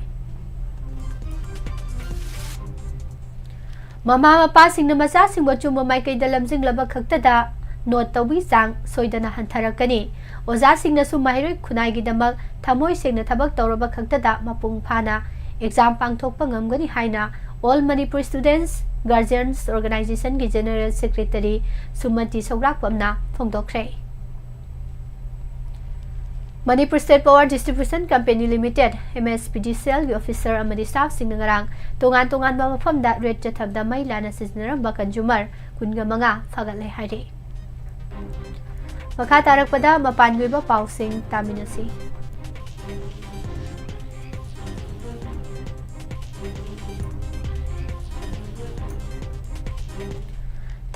ꯃꯃꯥ ꯃꯄꯥꯁꯤꯡꯅ ꯃꯆꯥꯁꯤꯡꯕꯨ ꯑꯆꯨꯝꯕ ꯃꯥꯏꯀꯩꯗ ꯂꯝꯖꯤꯡꯂꯕ ꯈꯛꯇꯗ ꯅꯣꯠ ꯇꯧꯕꯒꯤ ꯆꯥꯡ ꯁꯣꯏꯗꯅ ꯍꯟꯊꯔꯛꯀꯅꯤ꯫ ꯑꯣꯖꯥꯁꯤꯡꯅꯁꯨ ꯃꯍꯩꯔꯣꯏ ꯈꯨꯟꯅꯥꯏꯒꯤꯗꯃꯛ ꯊꯃꯣꯏ ꯁꯦꯡꯅ ꯊꯕꯛ ꯇꯧꯔꯕ ꯈꯛꯇꯗ ꯃꯄꯨꯡ ꯐꯥꯅ ꯑꯦꯛꯖꯥꯝ ꯄꯥꯡꯊꯣꯛꯄ ꯉꯝꯒꯅꯤ ꯍꯥꯏꯅ All Manipur Students Guardians Organizationꯒꯤ ꯖꯦꯅꯔꯦꯜ ꯁꯦꯀ꯭ꯔꯦꯇꯔꯤ ꯁꯨꯃꯇꯤ ꯁꯧꯒ꯭ꯔꯥꯛꯄꯝꯅ ꯐꯣꯡꯗꯣꯛꯈ꯭ꯔꯦ꯫ Manipur state power distribution company limited, M S P D C ꯑꯦꯜꯒꯤ ꯑꯣꯐꯤꯁꯔ ꯑꯃꯗꯤ ꯁ꯭ꯇꯥꯐꯁꯤꯡꯅ ꯉꯔꯥꯡ ꯇꯣꯉꯥꯟ ꯇꯣꯉꯥꯟꯕ ꯃꯐꯝꯗ ꯔꯦꯗ ꯆꯠꯊꯕꯗ ꯃꯩ ꯂꯥꯟꯅ ꯁꯤꯖꯤꯟꯅꯔꯝꯕ ꯀꯟꯖꯨꯃꯔ ꯀꯨꯟꯒ ꯃꯉꯥ ꯐꯒꯠꯂꯦ ꯍꯥꯏꯔꯤ꯫ ꯃꯈꯥ ꯇꯥꯔꯛꯄꯗ ꯃꯄꯥꯟꯒꯤ ꯑꯣꯏꯕ ꯄꯥꯎꯁꯤꯡ ꯇꯥꯃꯤꯟꯅꯁꯤ꯫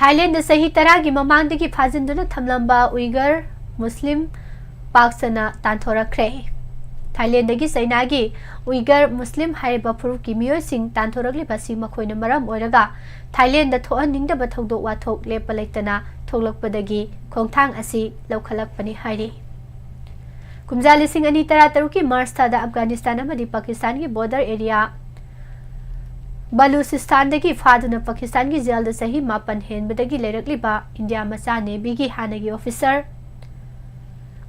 ꯊꯥꯏꯂꯦꯟꯗ ꯆꯍꯤ ꯇꯔꯥꯒꯤ ꯃꯃꯥꯡꯗꯒꯤ ꯐꯥꯖꯤꯟꯗꯨꯅ ꯊꯝꯂꯝꯕ ꯎꯏꯒꯔ ꯃꯨꯁꯂꯤꯝ ꯄꯥꯛ ꯁꯟꯅ ꯇꯥꯟꯊꯣꯔꯛꯈ꯭ꯔꯦ꯫ ꯊꯥꯏꯂꯦꯟꯗꯒꯤ ꯆꯩꯅꯥꯒꯤ ꯎꯏꯒꯔ ꯃꯨꯁꯂꯤꯝ ꯍꯥꯏꯔꯤꯕ ꯐꯨꯔꯨꯞꯀꯤ ꯃꯤꯑꯣꯏꯁꯤꯡ ꯇꯥꯟꯊꯣꯔꯛꯂꯤꯕ ꯑꯁꯤ ꯃꯈꯣꯏꯅ ꯃꯔꯝ ꯑꯣꯏꯔꯒ ꯊꯥꯏꯂꯦꯟꯗ ꯊꯣꯛꯍꯟꯅꯤꯡꯗꯕ ꯊꯧꯗꯣꯛ ꯋꯥꯊꯣꯛ ꯂꯦꯞꯄ ꯂꯩꯇꯅ ꯊꯣꯛꯂꯛꯄꯗꯒꯤ ꯈꯣꯡꯊꯥꯡ ꯑꯁꯤ ꯂꯧꯈꯠꯂꯛꯄꯅꯤ ꯍꯥꯏꯔꯤ꯫ ꯀꯨꯝꯖꯥ ꯂꯤꯁꯤꯡ ꯑꯅꯤ ꯇꯔꯥ ꯇꯔꯨꯛꯀꯤ ꯃꯥꯔꯆ ꯊꯥꯗ ꯑꯐꯒꯥꯅꯤꯁꯇꯥꯟ ꯑꯃꯗꯤ ꯄꯥꯀꯤꯁꯇꯥꯟꯒꯤ ꯕꯣꯔꯗꯔ ꯑꯦꯔꯤꯌꯥ ꯕꯂꯨꯆꯤꯁꯇꯥꯟꯗꯒꯤ ꯐꯥꯗꯨꯅ ꯄꯥꯀꯤꯁꯇꯥꯟꯒꯤ ꯖꯦꯜꯗ ꯆꯍꯤ ꯃꯥꯄꯟ ꯍꯦꯟꯕꯗꯒꯤ ꯂꯩꯔꯛꯂꯤꯕ ꯏꯟꯗꯤꯌꯥ ꯃꯆꯥ ꯅꯦꯚꯤꯒꯤ ꯍꯥꯟꯅꯒꯤ ꯑꯣꯐꯤꯁꯔ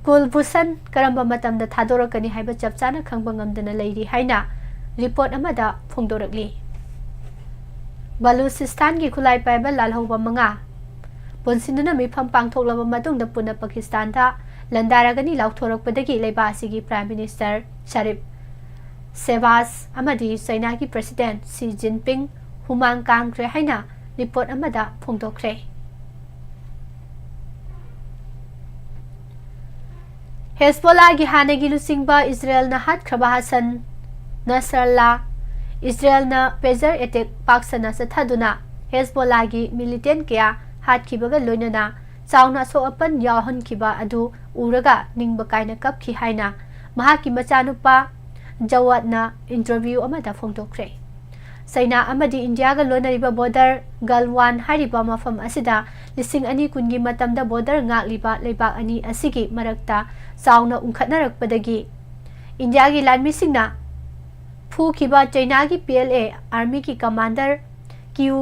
ꯀꯨꯜꯚꯨꯁꯟ ꯀꯔꯝꯕ ꯃꯇꯝꯗ ꯊꯥꯗꯣꯔꯛꯀꯅꯤ ꯍꯥꯏꯕ ꯆꯞ ꯆꯥꯅ ꯈꯪꯕ ꯉꯝꯗꯅ ꯂꯩꯔꯤ ꯍꯥꯏꯅ ꯔꯤꯄꯣꯔꯠ ꯑꯃꯗ ꯐꯣꯡꯗꯣꯔꯛꯂꯤ꯫ ꯕꯂꯨꯆꯤꯁꯇꯥꯟꯒꯤ ꯈꯨꯠꯂꯥꯏ ꯄꯥꯏꯕ ꯂꯥꯜꯍꯧꯕ ꯃꯉꯥ ꯄꯨꯟꯁꯤꯟꯗꯨꯅ ꯃꯤꯐꯝ ꯄꯥꯡꯊꯣꯛꯂꯕ ꯃꯇꯨꯡꯗ ꯄꯨꯟꯅ ꯄꯥꯀꯤꯁꯇꯥꯟꯗ ꯂꯥꯟꯗꯥꯔꯒꯅꯤ ꯂꯥꯎꯊꯣꯔꯛꯄꯗꯒꯤ ꯂꯩꯕꯥꯛ ꯑꯁꯤꯒꯤ ꯄ꯭ꯔꯥꯏꯝ ꯃꯤꯅꯤꯁꯇꯔ ꯁꯔꯤꯐ ꯁꯦꯕꯥꯖ ꯑꯃꯗꯤ ꯆꯩꯅꯥꯒꯤ ꯄ꯭ꯔꯦꯁꯤꯗꯦꯟꯠ ꯁꯤ ꯖꯤꯟꯄꯤꯡ ꯍꯨꯃꯥꯡ ꯀꯥꯡꯈ꯭ꯔꯦ ꯍꯥꯏꯅ ꯔꯤꯄꯣꯔꯠ ꯑꯃꯗ ꯐꯣꯡꯗꯣꯛꯈ꯭ꯔꯦ꯫ ꯍꯦꯖꯕꯣꯂꯥꯒꯤ ꯍꯥꯟꯅꯒꯤ ꯂꯨꯆꯤꯡꯕ ꯏꯖꯔꯦꯜꯅ ꯍꯥꯠꯈ꯭ꯔꯕ ꯍꯁꯟ ꯅꯁꯔꯜꯂꯥ, ꯏꯖꯔꯦꯜꯅ ꯄꯦꯖꯔ ꯑꯦꯇꯦꯛ ꯄꯥꯛ ꯁꯟꯅ ꯆꯠꯊꯗꯨꯅ ꯍꯦꯖꯕꯣꯂꯥꯒꯤ ꯃꯤꯂꯤꯇꯦꯟꯠ ꯀꯌꯥ ꯍꯥꯠꯈꯤꯕꯒ ꯂꯣꯏꯅꯅ ꯆꯥꯎꯅ ꯑꯁꯣꯛ ꯑꯄꯟ ꯌꯥꯎꯍꯟꯈꯤꯕ ꯑꯗꯨ ꯎꯔꯒ ꯅꯤꯡꯕ ꯀꯥꯏꯅ ꯀꯞꯈꯤ ꯍꯥꯏꯅ ꯃꯍꯥꯛꯀꯤ ꯃꯆꯥꯅꯨꯄꯥ ꯖꯋꯥꯗꯅ ꯏꯟꯇꯔꯚ꯭ꯌꯨ ꯑꯃꯗ ꯐꯣꯡꯗꯣꯛꯈ꯭ꯔꯦ꯫ ꯆꯩꯅꯥ ꯑꯃꯗꯤ ꯏꯟꯗꯤꯌꯥꯒ ꯂꯣꯟꯅꯔꯤꯕ ꯕꯣꯔꯗꯔ ꯒꯜꯋꯥꯟ ꯍꯥꯏꯔꯤꯕ ꯃꯐꯝ ꯑꯁꯤꯗ ꯂꯤꯁꯤꯡ ꯑꯅꯤ ꯀꯨꯟꯒꯤ ꯃꯇꯝꯗ ꯕꯣꯔꯗꯔ ꯉꯥꯛꯂꯤꯕ ꯂꯩꯕꯥꯛ ꯑꯅꯤ ꯑꯁꯤꯒꯤ ꯃꯔꯛꯇ ꯆꯥꯎꯅ ꯎꯪꯈꯠꯅꯔꯛꯄꯗꯒꯤ ꯏꯟꯗꯤꯌꯥꯒꯤ ꯂꯥꯟꯃꯤꯁꯤꯡꯅ ꯐꯨꯈꯤꯕ ꯆꯩꯅꯥꯒꯤ ꯄꯤ ꯑꯦꯜ ꯑꯦ ꯑꯥꯔꯃꯤꯒꯤ ꯀꯃꯥꯟꯗꯔ ꯀ꯭ꯌꯨ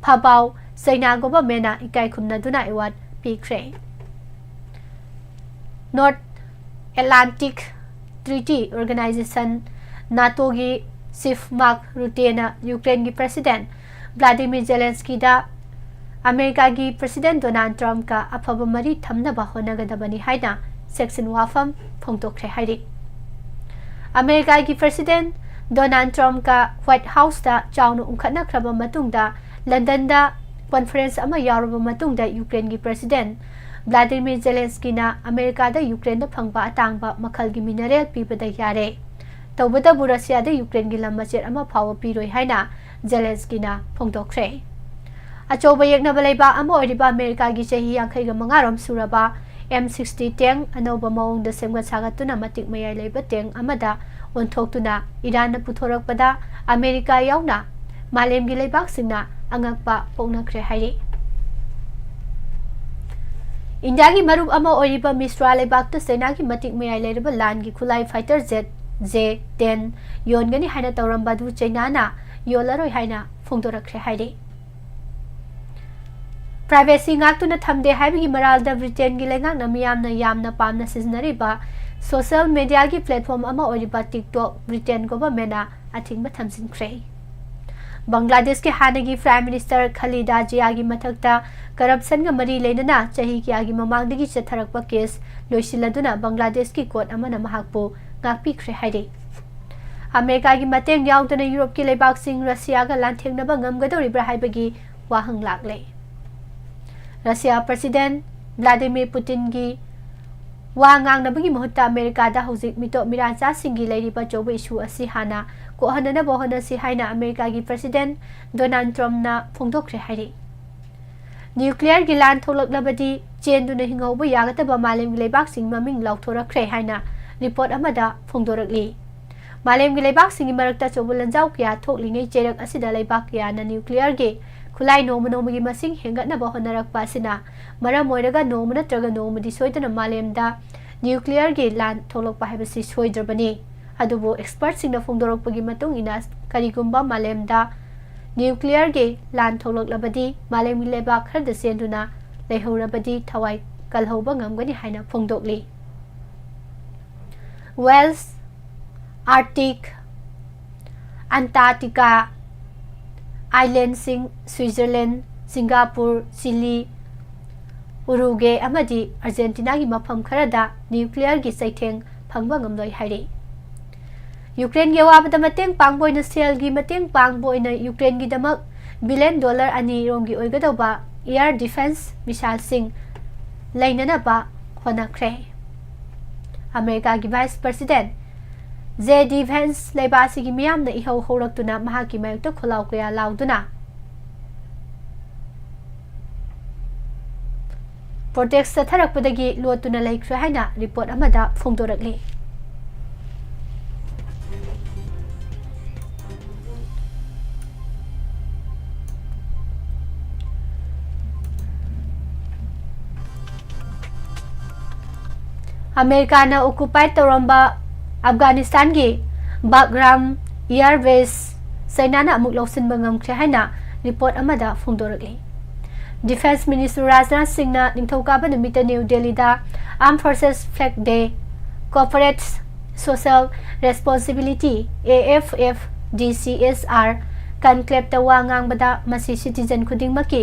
ꯐꯥꯕꯥꯎ ꯆꯩꯅꯥ ꯒꯣꯚꯔꯟꯃꯦꯟꯠꯅ ꯏꯀꯥꯏ ꯈꯨꯝꯅꯗꯨꯅ ꯑꯦꯋꯥꯔꯗ ꯄꯤꯈ꯭ꯔꯦ꯫ ꯅꯣꯔꯠ ꯑꯦꯠꯂꯥꯟꯇꯤꯛ ꯇ꯭ꯔꯤꯇꯤ ꯑꯣꯔꯒꯅꯥꯏꯖꯦꯁꯟ, ꯅꯥꯇꯣꯒꯤ ꯆꯤꯐ ꯃꯥꯔꯛ ꯔꯨꯇꯦꯅ ꯌꯨꯀ꯭ꯔꯦꯟꯒꯤ ꯄ꯭ꯔꯦꯁꯤꯗꯦꯟꯠ ꯚ꯭ꯂꯥꯗꯤꯃꯤꯔ ꯖꯦꯂꯦꯟꯁꯀꯤꯗ ꯑꯃꯦꯔꯤꯀꯥꯒꯤ ꯄ꯭ꯔꯦꯁꯤꯗꯦꯟꯠ ꯗꯣꯅꯥꯜꯗ ꯇ꯭ꯔꯝꯞꯀ ꯑꯐꯕ ꯃꯔꯤ ꯊꯝꯅꯕ ꯍꯣꯠꯅꯒꯗꯕꯅꯤ ꯍꯥꯏꯅ ꯁꯦꯛꯁꯟ ꯋꯥꯐꯝ ꯐꯣꯡꯗꯣꯛꯈ꯭ꯔꯦ ꯍꯥꯏꯔꯤ꯫ ꯑꯃꯦꯔꯤꯀꯥꯒꯤ ꯄ꯭ꯔꯦꯁꯤꯗꯦꯟꯠ ꯗꯣꯅꯥꯜꯗ ꯇ꯭ꯔꯝꯞꯀ ꯋꯥꯏꯠ ꯍꯥꯎꯁꯇ ꯆꯥꯎꯅ ꯎꯪꯈꯠꯅꯈ꯭ꯔꯕ ꯃꯇꯨꯡꯗ ꯂꯟꯗꯟꯗ ꯀꯣꯟꯐꯔꯦꯟꯁ ꯑꯃ ꯌꯥꯎꯔꯕ ꯃꯇꯨꯡꯗ ꯌꯨꯀ꯭ꯔꯦꯟꯒꯤ ꯄ꯭ꯔꯦꯁꯤꯗꯦꯟꯠ ꯚ꯭ꯂꯥꯗꯤꯃꯤꯔ ꯖꯦꯂꯦꯟꯁꯀꯤꯅ ꯑꯃꯦꯔꯤꯀꯥꯗ ꯌꯨꯀ꯭ꯔꯦꯟꯗ ꯐꯪꯕ ꯑꯇꯥꯡꯕ ꯃꯈꯜꯒꯤ ꯃꯤꯅꯔꯦꯜ ꯄꯤꯕꯗ ꯌꯥꯔꯦ, ꯇꯧꯕꯇꯕꯨ ꯔꯁꯤꯌꯥꯗ ꯌꯨꯀ꯭ꯔꯦꯟꯒꯤ ꯂꯝ ꯃꯆꯦꯠ ꯑꯃ ꯐꯥꯎꯕ ꯄꯤꯔꯣꯏ ꯍꯥꯏꯅ ꯖꯦꯂꯦꯟꯁꯀꯤꯅ ꯐꯣꯡꯗꯣꯛꯈ꯭ꯔꯦ꯫ ꯑꯆꯧꯕ ꯌꯦꯛꯅꯕ ꯂꯩꯕꯥꯛ ꯑꯃ ꯑꯣꯏꯔꯤꯕ ꯑꯃꯦꯔꯤꯀꯥꯒꯤ ꯆꯍꯤ ꯌꯥꯡꯈꯩꯒ ꯃꯉꯥꯔꯣꯝ ꯁꯨꯔꯕ ꯑꯦꯝ ꯁꯤꯛꯁꯇꯤ ꯇꯦꯡ ꯑꯅꯧꯕ ꯃꯑꯣꯡꯗ ꯁꯦꯝꯒꯠ ꯁꯥꯒꯠꯇꯨꯅ ꯃꯇꯤꯛ ꯃꯌꯥꯏ ꯂꯩꯕ ꯇꯦꯡ ꯑꯃꯗ ꯑꯣꯟꯊꯣꯛꯇꯨꯅ ꯏꯔꯥꯟꯅ ꯄꯨꯊꯣꯔꯛꯄꯗ ꯑꯃꯦꯔꯤꯀꯥ ꯌꯥꯎꯅ ꯃꯥꯂꯦꯝꯒꯤ ꯂꯩꯕꯥꯛꯁꯤꯡꯅ ꯑꯉꯛꯄ ꯄꯣꯛꯅꯈ꯭ꯔꯦ ꯍꯥꯏꯔꯤ꯫ ꯏꯟꯗꯤꯌꯥꯒꯤ ꯃꯔꯨꯞ ꯑꯃ ꯑꯣꯏꯔꯤꯕ ꯃꯤꯁ꯭ꯔꯥ ꯂꯩꯕꯥꯛꯇ ꯆꯩꯅꯥꯒꯤ ꯃꯇꯤꯛ ꯃꯌꯥꯏ ꯂꯩꯔꯕ ꯂꯥꯟꯒꯤ ꯈꯨꯠꯂꯥꯏ ꯐꯥꯏꯇꯔ ꯖꯦꯠ ꯖꯦ ꯇꯦꯟ ꯌꯣꯟꯒꯅꯤ ꯍꯥꯏꯅ ꯇꯧꯔꯝꯕ ꯑꯗꯨ ꯆꯩꯅꯥꯅ ꯌꯣꯜꯂꯔꯣꯏ ꯍꯥꯏꯅ ꯐꯣꯡꯗꯣꯔꯛꯈ꯭ꯔꯦ ꯍꯥꯏꯔꯤ꯫ ꯄ꯭ꯔꯥꯏꯚꯦꯁꯤ ꯉꯥꯛꯇꯨꯅ ꯊꯝꯗꯦ ꯍꯥꯏꯕꯒꯤ ꯃꯔꯥꯜꯗ ꯕ꯭ꯔꯤꯇꯦꯟꯒꯤ ꯂꯩꯉꯥꯛꯅ ꯃꯤꯌꯥꯝꯅ ꯌꯥꯝꯅ ꯄꯥꯝꯅ ꯁꯤꯖꯤꯟꯅꯔꯤꯕ ꯁꯣꯁꯤꯌꯦꯜ ꯃꯦꯗꯤꯌꯥꯒꯤ ꯄ꯭ꯂꯦꯠꯐꯣꯝ ꯑꯃ ꯑꯣꯏꯔꯤꯕ TikTok ꯕ꯭ꯔꯤꯇꯦꯟ ꯒꯣꯚꯔꯟꯃꯦꯟꯅ ꯑꯊꯤꯡꯕ ꯊꯝꯖꯤꯟꯈ꯭ꯔꯦ꯫ ꯕꯪꯒ꯭ꯂꯥꯗꯦꯁꯀꯤ ꯍꯥꯟꯅꯒꯤ ꯄ꯭ꯔꯥꯏꯝ ꯃꯤꯅꯤꯁꯇꯔ ꯈꯂꯤꯗꯥ ꯖꯤꯌꯥꯒꯤ ꯃꯊꯛꯇ ꯀꯔꯞꯁꯟꯒ ꯃꯔꯤ ꯂꯩꯅꯅ ꯆꯍꯤ ꯀꯌꯥꯒꯤ ꯃꯃꯥꯡꯗꯒꯤ ꯆꯠꯊꯔꯛꯄ ꯀꯦꯁ ꯂꯣꯏꯁꯤꯜꯂꯗꯨꯅ ꯕꯪꯒ꯭ꯂꯥꯗꯦꯁꯀꯤ ꯀꯣꯔꯠ ꯑꯃꯅ ꯃꯍꯥꯛꯄꯨ ꯉꯥꯛꯄꯤꯈ꯭ꯔꯦ ꯍꯥꯏꯔꯤ꯫ ꯑꯃꯦꯔꯤꯀꯥꯒꯤ ꯃꯇꯦꯡ ꯌꯥꯎꯗꯅ ꯌꯨꯔꯣꯞꯀꯤ ꯂꯩꯕꯥꯛꯁꯤꯡ ꯔꯁꯤꯌꯥꯒ ꯂꯥꯟꯊꯦꯡꯅꯕ ꯉꯝꯒꯗꯧꯔꯤꯕ꯭ꯔꯥ ꯍꯥꯏꯕꯒꯤ ꯋꯥꯍꯪ ꯂꯥꯛꯂꯦ꯫ ꯔꯁꯤꯌꯥ ꯄ꯭ꯔꯁꯤꯗꯦꯟ ꯚ꯭ꯂꯥꯗꯤꯃꯤꯔ ꯄꯨꯇꯤꯟꯒꯤ ꯋꯥ ꯉꯥꯡꯅꯕꯒꯤ ꯃꯍꯨꯠꯇ ꯑꯃꯦꯔꯤꯀꯥꯗ ꯍꯧꯖꯤꯛ ꯃꯤꯇꯣꯞ ꯃꯤꯔꯥꯆꯥꯁꯤꯡꯒꯤ ꯂꯩꯔꯤꯕ ꯑꯆꯧꯕ ꯏꯁꯨ ꯑꯁꯤ ꯍꯥꯟꯅ ꯀꯣꯛꯍꯟꯅꯅꯕ ꯍꯣꯠꯅꯁꯤ ꯍꯥꯏꯅ ꯑꯃꯦꯔꯤꯀꯥꯒꯤ ꯄ꯭ꯔꯁꯤꯗꯦꯟ ꯗꯣꯅꯥꯜꯗ ꯇ꯭ꯔꯝꯞꯅ ꯐꯣꯡꯗꯣꯛꯈ꯭ꯔꯦ ꯍꯥꯏꯔꯤ꯫ ꯅ꯭ꯌꯨꯀ꯭ꯂꯤꯌꯔꯒꯤ ꯂꯥꯟ ꯊꯣꯛꯂꯛꯂꯕꯗꯤ ꯆꯦꯟꯗꯨꯅ ꯍꯤꯡꯍꯧꯕ ꯌꯥꯒꯗꯕ ꯃꯥꯂꯦꯝꯒꯤ ꯂꯩꯕꯥꯛꯁꯤꯡ ꯃꯃꯤꯡ ꯂꯥꯎꯊꯣꯔꯛꯈ꯭ꯔꯦ ꯍꯥꯏꯅ ꯔꯤꯄꯣꯔꯠ ꯑꯃꯗ ꯐꯣꯡꯗꯣꯔꯛꯂꯤ꯫ ꯃꯥꯂꯦꯝꯒꯤ ꯂꯩꯕꯥꯛꯁꯤꯡꯒꯤ ꯃꯔꯛꯇ ꯑꯆꯧꯕ ꯂꯥꯟꯖꯥꯎ ꯀꯌꯥ ꯊꯣꯛꯂꯤꯉꯩ ꯆꯩꯔꯛ ꯑꯁꯤꯗ ꯂꯩꯕꯥꯛ ꯀꯌꯥꯅ ꯅ꯭ꯌꯨꯀ꯭ꯂꯤꯌꯔꯒꯤ ꯈꯨꯠꯂꯥꯏ ꯅꯣꯡꯃ ꯅꯣꯡꯃꯒꯤ ꯃꯁꯤꯡ ꯍꯦꯟꯒꯠꯅꯕ ꯍꯣꯠꯅꯔꯛꯄ ꯑꯁꯤꯅ ꯃꯔꯝ ꯑꯣꯏꯔꯒ ꯅꯣꯡꯃ ꯅꯠꯇ꯭ꯔꯒ ꯅꯣꯡꯃꯗꯤ ꯁꯣꯏꯗꯅ ꯃꯥꯂꯦꯝꯗ ꯅ꯭ꯌꯨꯀ꯭ꯂꯤꯌꯔꯒꯤ ꯂꯥꯟ ꯊꯣꯛꯂꯛꯄ ꯍꯥꯏꯕꯁꯤ ꯁꯣꯏꯗ꯭ꯔꯕꯅꯤ꯫ ꯑꯗꯨꯕꯨ ꯑꯦꯛꯁꯄꯔꯠꯁꯤꯡꯅ ꯐꯣꯡꯗꯣꯔꯛꯄꯒꯤ ꯃꯇꯨꯡ ꯏꯟꯅ ꯀꯔꯤꯒꯨꯝꯕ ꯃꯥꯂꯦꯝꯗ ꯅ꯭ꯌꯨꯀ꯭ꯂꯤꯌꯔꯒꯤ ꯂꯥꯟ ꯊꯣꯛꯂꯛꯂꯕꯗꯤ ꯃꯥꯂꯦꯝꯒꯤ ꯂꯩꯕꯥꯛ ꯈꯔꯗ ꯆꯦꯟꯗꯨꯅ ꯂꯩꯍꯧꯔꯕꯗꯤ ꯊꯋꯥꯏ ꯀꯜꯍꯧꯕ ꯉꯝꯒꯅꯤ ꯍꯥꯏꯅ ꯐꯣꯡꯗꯣꯛꯂꯤ꯫ ꯋꯦꯜꯁ, ꯑꯥꯔꯇꯤꯛ, ꯑꯟꯇꯥꯔꯀꯇꯤꯀꯥ ꯑꯥꯏꯂꯦꯟꯁꯤꯡ, ꯁ꯭ꯋꯤꯖꯔꯂꯦꯟ, ꯁꯤꯡꯒꯥꯄꯨꯔ, ꯆꯤꯂꯤ, ꯎꯔꯨꯒꯦ ꯑꯃꯗꯤ ꯑꯥꯔꯖꯦꯟꯇꯤꯅꯥꯒꯤ ꯃꯐꯝ ꯈꯔꯗ ꯅ꯭ꯌꯨꯀ꯭ꯂꯤꯌꯔꯒꯤ ꯆꯩꯊꯦꯡ ꯐꯪꯕ ꯉꯝꯂꯣꯏ ꯍꯥꯏꯔꯤ꯫ ꯌꯨꯀ꯭ꯔꯦꯟꯒꯤ ꯑꯋꯥꯕꯗ ꯃꯇꯦꯡ ꯄꯥꯡꯕ ꯑꯣꯏꯅ ꯁꯦꯜꯒꯤ ꯃꯇꯦꯡ ꯄꯥꯡꯕ ꯑꯣꯏꯅ ꯌꯨꯀ꯭ꯔꯦꯟꯒꯤꯗꯃꯛ ꯕꯤꯂꯤꯌꯟ ꯗꯣꯂꯔ ꯑꯅꯤ ꯔꯣꯝꯒꯤ ꯑꯣꯏꯒꯗꯧꯕ air defence missileꯁꯤꯡ ꯂꯩꯅꯅꯕ ꯍꯣꯠꯅꯈ꯭ꯔꯦ꯫ ꯑꯃꯦꯔꯤꯀꯥꯒꯤ ꯚꯥꯏꯁ ꯄ꯭ꯔꯁꯤꯗꯦꯟ JD Vance ꯂꯩꯕꯥꯛ ꯑꯁꯤꯒꯤ ꯃꯤꯌꯥꯝꯅ ꯏꯍꯧ ꯍꯧꯔꯛꯇꯨꯅ ꯃꯍꯥꯛꯀꯤ ꯃꯥꯌꯣꯛꯇ ꯈꯣꯜꯂꯥꯎ ꯀꯌꯥ ꯂꯥꯎꯗꯨꯅ ꯚꯣꯔꯇꯦꯛꯁ ꯆꯠꯊꯔꯛꯄꯗꯒꯤ ꯂꯣꯠꯇꯨꯅ ꯂꯩꯈ꯭ꯔꯦ ꯍꯥꯏꯅ ꯔꯤꯄꯣꯔꯠ ꯑꯃꯗ ꯐꯣꯡꯗꯣꯔꯛꯂꯤ꯫ ꯑꯃꯦꯔꯤꯀꯥꯅ ꯑꯣꯀꯨꯄꯥꯏ ꯇꯧꯔꯝꯕ ꯑꯐꯒꯥꯅꯤꯁꯇꯥꯟꯒꯤ ꯕꯒ꯭ꯔꯥꯝ ꯏꯌꯥꯔ ꯕꯦꯁ ꯆꯥꯏꯅꯥꯅ ꯑꯃꯨꯛ ꯂꯧꯁꯤꯟꯕ ꯉꯝꯈ꯭ꯔꯦ ꯍꯥꯏꯅ ꯔꯤꯄꯣꯔꯠ ꯑꯃꯗ ꯐꯣꯡꯗꯣꯔꯛꯂꯤ꯫ ꯗꯤꯐꯦꯟꯁ ꯃꯤꯅꯤꯁꯇꯔ ꯔꯥꯖꯅꯥꯊ ꯁꯤꯡꯅ ꯅꯤꯡꯊꯧꯀꯥꯕ ꯅꯨꯃꯤꯠꯇ ꯅ꯭ꯌꯨ ꯗꯦꯜꯂꯤꯗ Armed Forces Flag Day, Corporate Social Responsibility, A F F D C S R, conclaveꯇ ꯋꯥ ꯉꯥꯡꯕꯗ ꯃꯁꯤ citizen ꯈꯨꯗꯤꯡꯃꯛꯀꯤ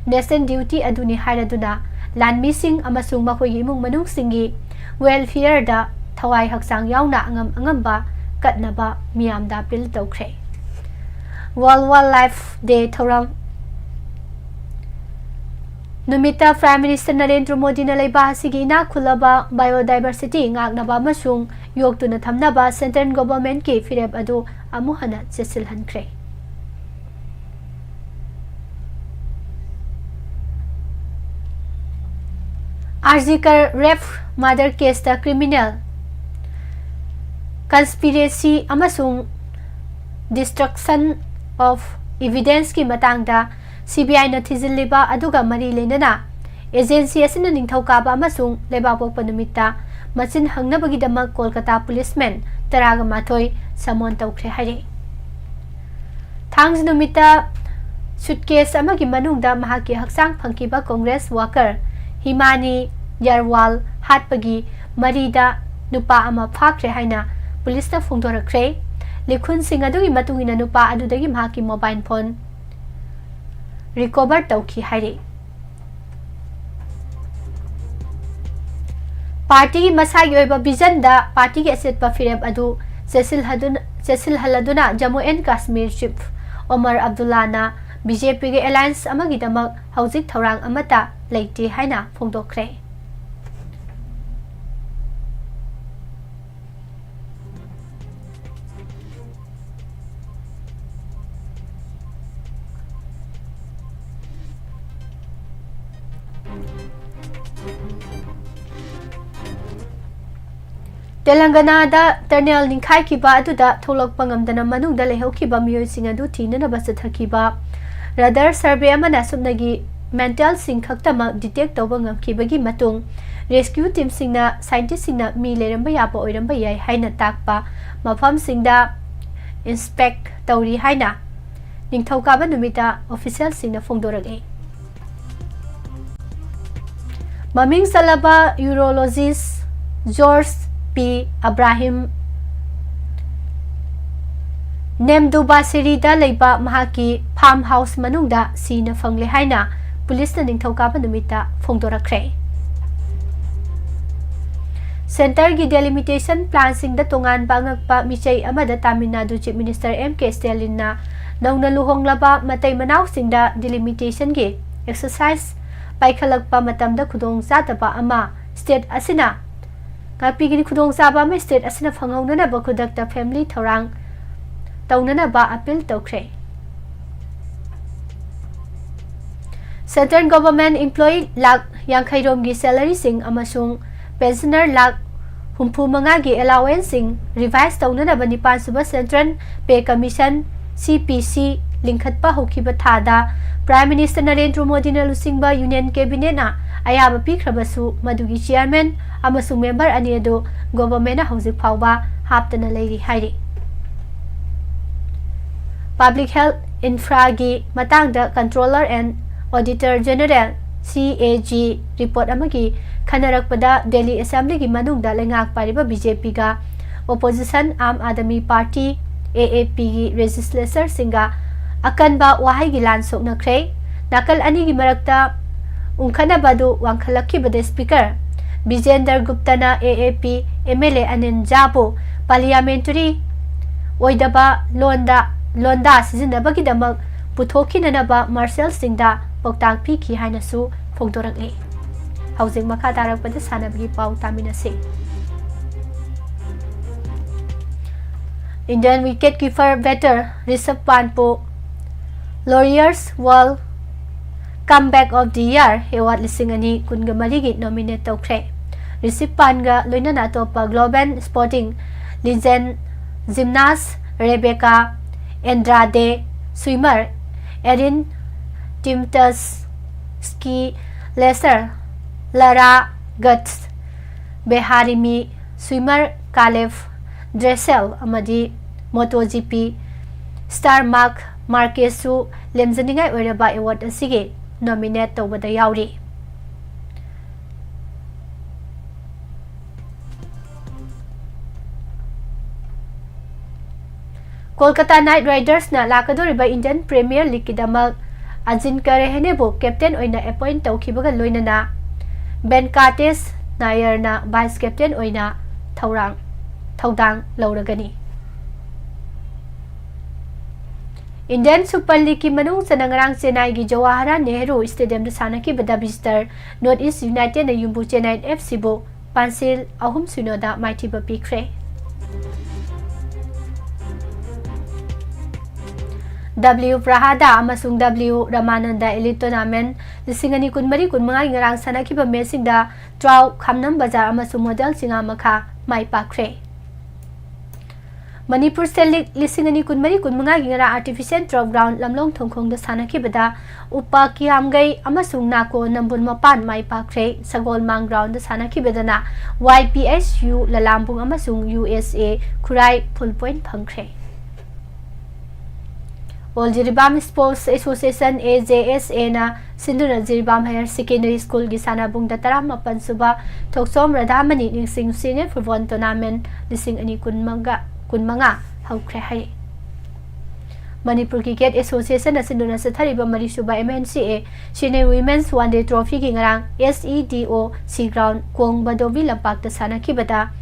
national duty ꯑꯗꯨꯅꯤ ꯍꯥꯏꯔꯗꯨꯅ ꯂꯥꯟꯃꯤꯁꯤꯡ ꯑꯃꯁꯨꯡ ꯃꯈꯣꯏꯒꯤ ꯏꯃꯨꯡ ꯃꯅꯨꯡꯁꯤꯡꯒꯤ welfareꯗ ꯊꯋꯥꯏ ꯍꯛꯆꯥꯡ ꯌꯥꯎꯅ ꯑꯉꯝ ꯑꯉꯝꯕ ꯀꯠꯅꯕ ꯃꯤꯌꯥꯝꯗ appeal ꯇꯧꯈ꯭ꯔꯦ꯫ World Wildlife Day ꯊꯧꯔꯝ ꯅꯨꯃꯤꯠꯇ Prime Minister ꯅꯔꯦꯟꯗ꯭ꯔ ꯃꯣꯗꯤꯅ ꯂꯩꯕꯥꯛ ꯑꯁꯤꯒꯤ ꯏꯅꯥꯛ ꯈꯨꯜꯂꯕ biodiversity ꯉꯥꯛꯅꯕ ꯑꯃꯁꯨꯡ ꯌꯣꯛꯇꯨꯅ ꯊꯝꯅꯕ central governmentꯀꯤ ꯐꯤꯔꯦꯞ ꯑꯗꯨ ꯑꯃꯨꯛ ꯍꯟꯅ ꯆꯦꯠꯁꯤꯜꯍꯟꯈ꯭ꯔꯦ꯫ ꯑꯥꯔ ꯖꯤ ꯀꯔ rape murder caseꯇ criminal conspiracy ꯑꯃꯁꯨꯡ destruction of evidenceꯀꯤ ꯃꯇꯥꯡꯗ C B Iꯅ ꯊꯤꯖꯤꯜꯂꯤꯕ ꯑꯗꯨꯒ ꯃꯔꯤ ꯂꯩꯅꯅ agency ꯑꯁꯤꯅ ꯅꯤꯡꯊꯧꯀꯥꯕ ꯑꯃꯁꯨꯡ ꯂꯩꯕꯥꯛꯄꯣꯛꯄ ꯅꯨꯃꯤꯠꯇ ꯃꯆꯤꯟ ꯍꯪꯅꯕꯒꯤꯗꯃꯛ ꯀꯣꯜꯀꯇꯥ policeman ꯇꯔꯥꯒ ꯃꯥꯊꯣꯏ summon ꯇꯧꯈ꯭ꯔꯦ ꯍꯥꯏꯔꯤ꯫ ꯊꯥꯡꯖ ꯅꯨꯃꯤꯠꯇ suitcase ꯑꯃꯒꯤ ꯃꯅꯨꯡꯗ ꯃꯍꯥꯛꯀꯤ ꯍꯛꯆꯥꯡ ꯐꯪꯈꯤꯕ Congress worker ꯍꯤꯃꯥꯅꯤ ꯌꯔꯋꯥꯜ ꯍꯥꯠꯄꯒꯤ ꯃꯔꯤꯗ ꯅꯨꯄꯥ ꯑꯃ ꯐꯥꯈ꯭ꯔꯦ ꯍꯥꯏꯅ ꯄꯨꯂꯤꯁꯅ ꯐꯣꯡꯗꯣꯔꯛꯈ꯭ꯔꯦ꯫ ꯂꯤꯈꯨꯟꯁꯤꯡ ꯑꯗꯨꯒꯤ ꯃꯇꯨꯡ ꯏꯟꯅ ꯅꯨꯄꯥ ꯑꯗꯨꯗꯒꯤ ꯃꯍꯥꯛꯀꯤ mobile phone recover ꯇꯧꯈꯤ ꯍꯥꯏꯔꯤ꯫ ꯄꯥꯔꯇꯤꯒꯤ ꯃꯁꯥꯒꯤ ꯑꯣꯏꯕ visionꯗ ꯄꯥꯔꯇꯤꯒꯤ ꯑꯆꯦꯠꯄ ꯐꯤꯔꯦꯞ ꯑꯗꯨ ꯆꯦꯠꯁꯤꯜꯍꯗꯨꯅ, ꯆꯦꯠꯁꯤꯜꯍꯜꯂꯗꯨꯅ Jammu and Kashmir Chief Omar Abdullahꯅ B J Pꯒ alliance ꯑꯃꯒꯤꯗꯃꯛ ꯍꯧꯖꯤꯛ ꯊꯧꯔꯥꯡ ꯑꯃꯠꯇ ꯂꯩꯇꯦ ꯍꯥꯏꯅ ꯐꯣꯡꯗꯣꯛꯈ꯭ꯔꯦ꯫ ꯇꯦꯂꯪꯒꯅꯥꯗ ꯇꯅꯦꯜ ꯅꯤꯡꯈꯥꯏꯈꯤꯕ ꯑꯗꯨꯗ ꯊꯣꯛꯂꯛꯄ ꯉꯝꯗꯅ ꯃꯅꯨꯡꯗ ꯂꯩꯍꯧꯈꯤꯕ ꯃꯤꯑꯣꯏꯁꯤꯡ ꯑꯗꯨ ꯊꯤꯅꯅꯕ ꯆꯠꯊꯈꯤꯕ ꯔꯗꯥꯔ ꯁꯔꯚꯦ ꯑꯃꯅ ꯁꯨꯞꯅꯒꯤ ꯃꯦꯟꯇꯦꯜꯁꯤꯡ ꯈꯛꯇꯃꯛ ꯗꯤꯇꯦꯛ ꯇꯧꯕ ꯉꯝꯈꯤꯕꯒꯤ ꯃꯇꯨꯡ ꯔꯦꯁꯀ꯭ꯌꯨ ꯇꯤꯝꯁꯤꯡꯅ ꯁꯥꯏꯟꯇꯤꯁꯁꯤꯡꯅ ꯃꯤ ꯂꯩꯔꯝꯕ ꯌꯥꯕ ꯑꯣꯏꯔꯝꯕ ꯌꯥꯏ ꯍꯥꯏꯅ ꯇꯥꯛꯄ ꯃꯐꯝꯁꯤꯡꯗ ꯏꯟꯁꯄꯦꯛ ꯇꯧꯔꯤ ꯍꯥꯏꯅ ꯅꯤꯡꯊꯧꯀꯥꯕ ꯅꯨꯃꯤꯠꯇ ꯑꯣꯐꯤꯁꯤꯌꯦꯜꯁꯤꯡꯅ ꯐꯣꯡꯗꯣꯔꯛꯂꯤ꯫ ꯃꯃꯤꯡ ꯆꯠꯂꯕ ꯌꯨꯔꯣꯂꯣꯖꯤꯁ ꯖꯣꯔꯖ ꯄꯤ ꯑꯕ꯭ꯔꯥꯍꯤꯝ ꯅꯦꯝꯗꯨꯕꯥꯁꯤꯔꯤꯗ ꯂꯩꯕ ꯃꯍꯥꯛꯀꯤ ꯐꯥꯔꯝ ꯍꯥꯎꯁ ꯃꯅꯨꯡꯗ ꯁꯤꯅ ꯐꯪꯂꯦ ꯍꯥꯏꯅ ꯄꯨꯂꯤꯁꯅ ꯅꯤꯡꯊꯧꯀꯥꯕ ꯅꯨꯃꯤꯠꯇ ꯐꯣꯡꯗꯣꯔꯛꯈ꯭ꯔꯦ꯫ ꯁꯦꯟꯇꯔꯒꯤ ꯗꯦꯂꯤꯃꯤꯇꯦꯁꯟ ꯄ꯭ꯂꯥꯟꯁꯤꯡꯗ ꯇꯣꯉꯥꯟꯕ ꯑꯉꯛꯄ ꯃꯤꯆꯩ ꯑꯃꯗ Tamil Nadu chief minister M K ꯁ꯭ꯇꯦꯂꯤꯟꯅ ꯅꯧꯅ ꯂꯨꯍꯣꯡꯂꯕ ꯃꯇꯩ ꯃꯅꯥꯎꯁꯤꯡꯗ ꯗꯤꯂꯤꯃꯤꯇꯦꯁꯟꯒꯤ ꯑꯦꯛꯁꯔꯁꯥꯏꯖ ꯄꯥꯏꯈꯠꯂꯛꯄ ꯃꯇꯝꯗ ꯈꯨꯗꯣꯡꯆꯥꯗꯕ ꯑꯃ ꯁ꯭ꯇꯦꯠ ꯑꯁꯤꯅ ꯉꯥꯛꯄꯤꯒꯅꯤ꯫ ꯈꯨꯗꯣꯡꯆꯥꯕ ꯑꯃ ꯁ꯭ꯇꯦꯠ ꯑꯁꯤꯅ ꯐꯪꯍꯧꯅꯅꯕ ꯈꯨꯗꯛꯇ ꯐꯦꯃꯤꯂꯤ ꯊꯧꯔꯥꯡ ꯇꯧꯅꯅꯕ ꯑꯄꯤꯜ ꯇꯧꯈ꯭ꯔꯦ꯫ ꯁꯦꯟꯇ꯭ꯔꯦꯜ ꯒꯣꯚꯔꯟꯃꯦꯟꯠ ꯏꯝꯄ꯭ꯂꯣꯌꯤ ꯂꯥꯈ ꯌꯥꯡꯈꯩ ꯔꯣꯝꯒꯤ ꯁꯦꯂꯔꯤꯁꯤꯡ ꯑꯃꯁꯨꯡ ꯄꯦꯟꯁꯅꯔ ꯂꯥꯈ ꯍꯨꯝꯐꯨ ꯃꯉꯥꯒꯤ ꯑꯦꯂꯥꯋꯦꯟꯁꯁꯤꯡ ꯔꯤꯚꯥꯏꯁ ꯇꯧꯅꯅꯕ ꯅꯤꯄꯥꯟ ꯁꯨꯕ ꯁꯦꯟꯇ꯭ꯔꯦꯜ ꯄꯦ ꯀꯃꯤꯁꯟ, ꯁꯤ ꯄꯤ ꯁꯤ, ꯂꯤꯡꯈꯠꯄ ꯍꯧꯈꯤꯕ ꯊꯥꯗ ꯄ꯭ꯔꯥꯏꯝ ꯃꯤꯅꯤꯁꯇꯔ ꯅꯔꯦꯟꯗ꯭ꯔ ꯃꯣꯗꯤꯅ ꯂꯨꯆꯤꯡꯕ ꯌꯨꯅꯤꯌꯟ ꯀꯦꯕꯤꯅꯦꯠꯅ ꯑꯌꯥꯕ ꯄꯤꯈ꯭ꯔꯕꯁꯨ, ꯃꯗꯨꯒꯤ ꯆꯤꯌꯥꯔꯃꯦꯟ ꯑꯃꯁꯨꯡ ꯃꯦꯝꯕꯔ ꯑꯅꯤ ꯑꯗꯨ ꯒꯣꯚꯔꯟꯃꯦꯟꯠꯅ ꯍꯧꯖꯤꯛ ꯐꯥꯎꯕ ꯍꯥꯞꯇꯅ ꯂꯩꯔꯤ ꯍꯥꯏꯔꯤ꯫ ꯄꯕ꯭ꯂꯤꯛ ꯍꯦꯜꯊ ꯏꯟꯐ꯭ꯔꯥꯒꯤ ꯃꯇꯥꯡꯗ Controller and Auditor General, ꯁꯤ ꯑꯦ ꯖꯤ, ꯔꯤꯄꯣꯔꯠ ꯑꯃꯒꯤ ꯈꯟꯅꯔꯛꯄꯗ, ꯗꯦꯜꯂꯤ ꯑꯦꯁꯦꯝꯕ꯭ꯂꯤꯒꯤ ꯃꯅꯨꯡꯗ ꯂꯩꯉꯥꯛ ꯄꯥꯏꯔꯤꯕ ꯕꯤ ꯖꯦ ꯄꯤꯒ ꯑꯣꯄꯣꯖꯤꯁꯟ ꯑꯥꯝ ꯑꯥꯗꯃꯤ ꯄꯥꯔꯇꯤ, ꯑꯦ ꯑꯦ ꯄꯤꯒꯤ ꯂꯦꯖꯤꯁꯂꯦꯆꯔꯁꯤꯡꯒ ꯑꯀꯟꯕ ꯋꯥꯍꯩꯒꯤ ꯂꯥꯟ ꯁꯣꯛꯅꯈ꯭ꯔꯦ꯫ ꯅꯥꯀꯜ ꯑꯅꯤꯒꯤ ꯃꯔꯛꯇ ꯎꯪꯈꯠꯅꯕ ꯑꯗꯨ ꯋꯥꯡꯈꯠꯂꯛꯈꯤꯕꯗ ꯁ꯭ꯄꯤꯀꯔ ꯕꯤꯖꯦꯟꯗꯔ ꯒꯨꯞꯇꯅ A A P M L A Anil ꯖꯥꯕꯨ ꯄꯥꯔꯂꯤꯌꯥꯃꯦꯟꯇꯔꯤ ꯑꯣꯏꯗꯕ ꯂꯣꯟꯗ, ꯂꯣꯟꯗꯥ ꯁꯤꯖꯤꯟꯅꯕꯒꯤꯗꯃꯛ ꯄꯨꯊꯣꯛꯈꯤꯅꯅꯕ ꯃꯥꯔꯁꯦꯜꯁꯤꯡꯗ ꯄꯥꯎꯇꯥꯛ ꯄꯤꯈꯤ ꯍꯥꯏꯅꯁꯨ ꯐꯣꯡꯗꯣꯔꯛꯂꯤ꯫ ꯍꯧꯖꯤꯛ ꯃꯈꯥ ꯇꯥꯔꯛꯄꯗ ꯁꯥꯟꯅꯕꯒꯤ ꯄꯥꯎ ꯇꯥꯃꯤꯟꯅꯁꯤ꯫ Indian wicket keeper batter ꯔꯤꯁꯕ ꯄꯥꯟꯠꯄꯨ Laureus World Comeback of the Year Award ꯂꯤꯁꯤꯡ ꯑꯅꯤ ꯀꯨꯟꯒ ꯃꯔꯤꯒꯤ nominate ꯇꯧꯈ꯭ꯔꯦ꯫ ꯔꯤꯁꯤꯞ ꯄꯥꯟꯒ ꯂꯣꯏꯅꯅ ꯑꯇꯣꯞꯄ global sporting legend gymnast Rebecca Andrade, swimmer Erin Timtus, ski racer Lara Guts, ꯕꯦꯍꯥꯔꯤꯃꯤ swimmer Kalev Dressel ꯑꯃꯗꯤ MotoGP star Marc Marquezꯁꯨ ꯂꯦꯝꯖꯅꯤꯡꯉꯥꯏ ꯑꯣꯏꯔꯕ award ꯑꯁꯤꯒꯤ nominate ꯇꯧꯕꯗ ꯌꯥꯎꯔꯤ꯫ ꯀꯣꯜꯀꯇꯥ Knight Ridersꯅ ꯂꯥꯛꯀꯗꯧꯔꯤꯕ Indian Premier Leagueꯀꯤꯗꯃꯛ Ajinkya Rahaneꯕꯨ captain ꯑꯣꯏꯅ appoint ꯇꯧꯈꯤꯕꯒ ꯂꯣꯏꯅꯅ Venkatesh Nayarꯅ vice captain ꯑꯣꯏꯅ ꯊꯧꯔꯥꯡ, ꯊꯧꯗꯥꯡ ꯂꯧꯔꯒꯅꯤ꯫ Indian Super Leagueꯀꯤ ꯃꯅꯨꯡ ꯆꯟꯅ ꯉꯔꯥꯡ ꯆꯦꯟꯅꯥꯏꯒꯤ Jawaharlal Nehru Stadiumꯗ ꯁꯥꯟꯅꯈꯤꯕꯗ visitor North East Unitedꯅ ꯌꯨꯝꯕꯨ ꯆꯦꯟꯅꯥꯏ FCꯕꯨ ꯄꯥꯟꯁꯤꯜ ꯑꯍꯨꯝ ꯁꯤꯅꯣꯗ ꯃꯥꯏꯊꯤꯕ ꯄꯤꯈ꯭ꯔꯦ꯫ W Prahada ꯑꯃꯁꯨꯡ W Ramananda Elite Tournament ꯂꯤꯁꯤꯡ ꯑꯅꯤ ꯀꯨꯟꯃꯔꯤ ꯀꯨꯟꯃꯉꯥꯒꯤ ꯉꯔꯥꯡ ꯁꯥꯟꯅꯈꯤꯕ matchꯁꯤꯡꯗ ꯇ꯭ꯔꯥꯎ, ꯈꯥꯝꯅꯝ ꯕꯖꯥꯔ ꯑꯃꯁꯨꯡ ꯃꯣꯗꯦꯜ ꯆꯤꯉꯥꯃꯈꯥ ꯃꯥꯏ ꯄꯥꯛꯈ꯭ꯔꯦ꯫ ꯃꯅꯤꯄꯨꯔ ꯁꯦꯜ ꯂꯤꯛ ꯂꯤꯁꯤꯡ ꯑꯅꯤ ꯀꯨꯟꯃꯔꯤ ꯀꯨꯟꯃꯉꯥꯒꯤ ꯉꯔꯥꯡ artificial turf ground ꯂꯝꯂꯣꯡ ꯊꯣꯡꯈꯣꯡꯗ ꯁꯥꯟꯅꯈꯤꯕꯗ ꯎꯄꯥ ꯀꯤꯌꯥꯝꯒꯩ ꯑꯃꯁꯨꯡ ꯅꯥꯀꯣ ꯅꯝꯕꯨꯜ ꯃꯄꯥꯟ ꯃꯥꯏ ꯄꯥꯛꯈ꯭ꯔꯦ꯫ ꯁꯒꯣꯜꯃꯥꯡ groundꯗ ꯁꯥꯟꯅꯈꯤꯕꯗꯅ Y P S U ꯂꯂꯥꯝꯕꯨꯡ ꯑꯃꯁꯨꯡ U S A Khurai full point ꯐꯪꯈ꯭ꯔꯦ꯫ All Jiribam Sports Association, A J S Aꯅ ꯁꯤꯟꯗꯨꯅ ꯖꯤꯔꯤꯕꯥꯝ Higher Secondary Schoolꯒꯤ ꯁꯥꯟꯅꯕꯨꯡꯗ ꯇꯔꯥꯃꯥꯄꯟ ꯁꯨꯕ ꯊꯣꯛꯆꯣꯝ ꯔꯥꯙꯥꯃꯅꯤ ꯅꯤꯡꯁꯤꯡ Senior Football Tournament ꯂꯤꯁꯤꯡ ꯑꯅꯤ ꯀꯨꯟꯃꯉꯥ ꯍꯧꯈ꯭ꯔꯦ ꯍꯥꯏꯔꯤ꯫ ꯃꯅꯤꯄꯨꯔ Cricket Associationꯅ ꯁꯤꯟꯗꯨꯅ ꯆꯠꯊꯔꯤꯕ ꯃꯔꯤꯁꯨꯕ M N C A Senior Women's One Day Trophyꯒꯤ ꯉꯔꯥꯡ S E D O C ground ꯀꯣꯡꯕꯗꯣꯕꯤ ꯂꯝꯄꯥꯛꯇ ꯁꯥꯟꯅꯈꯤꯕꯗ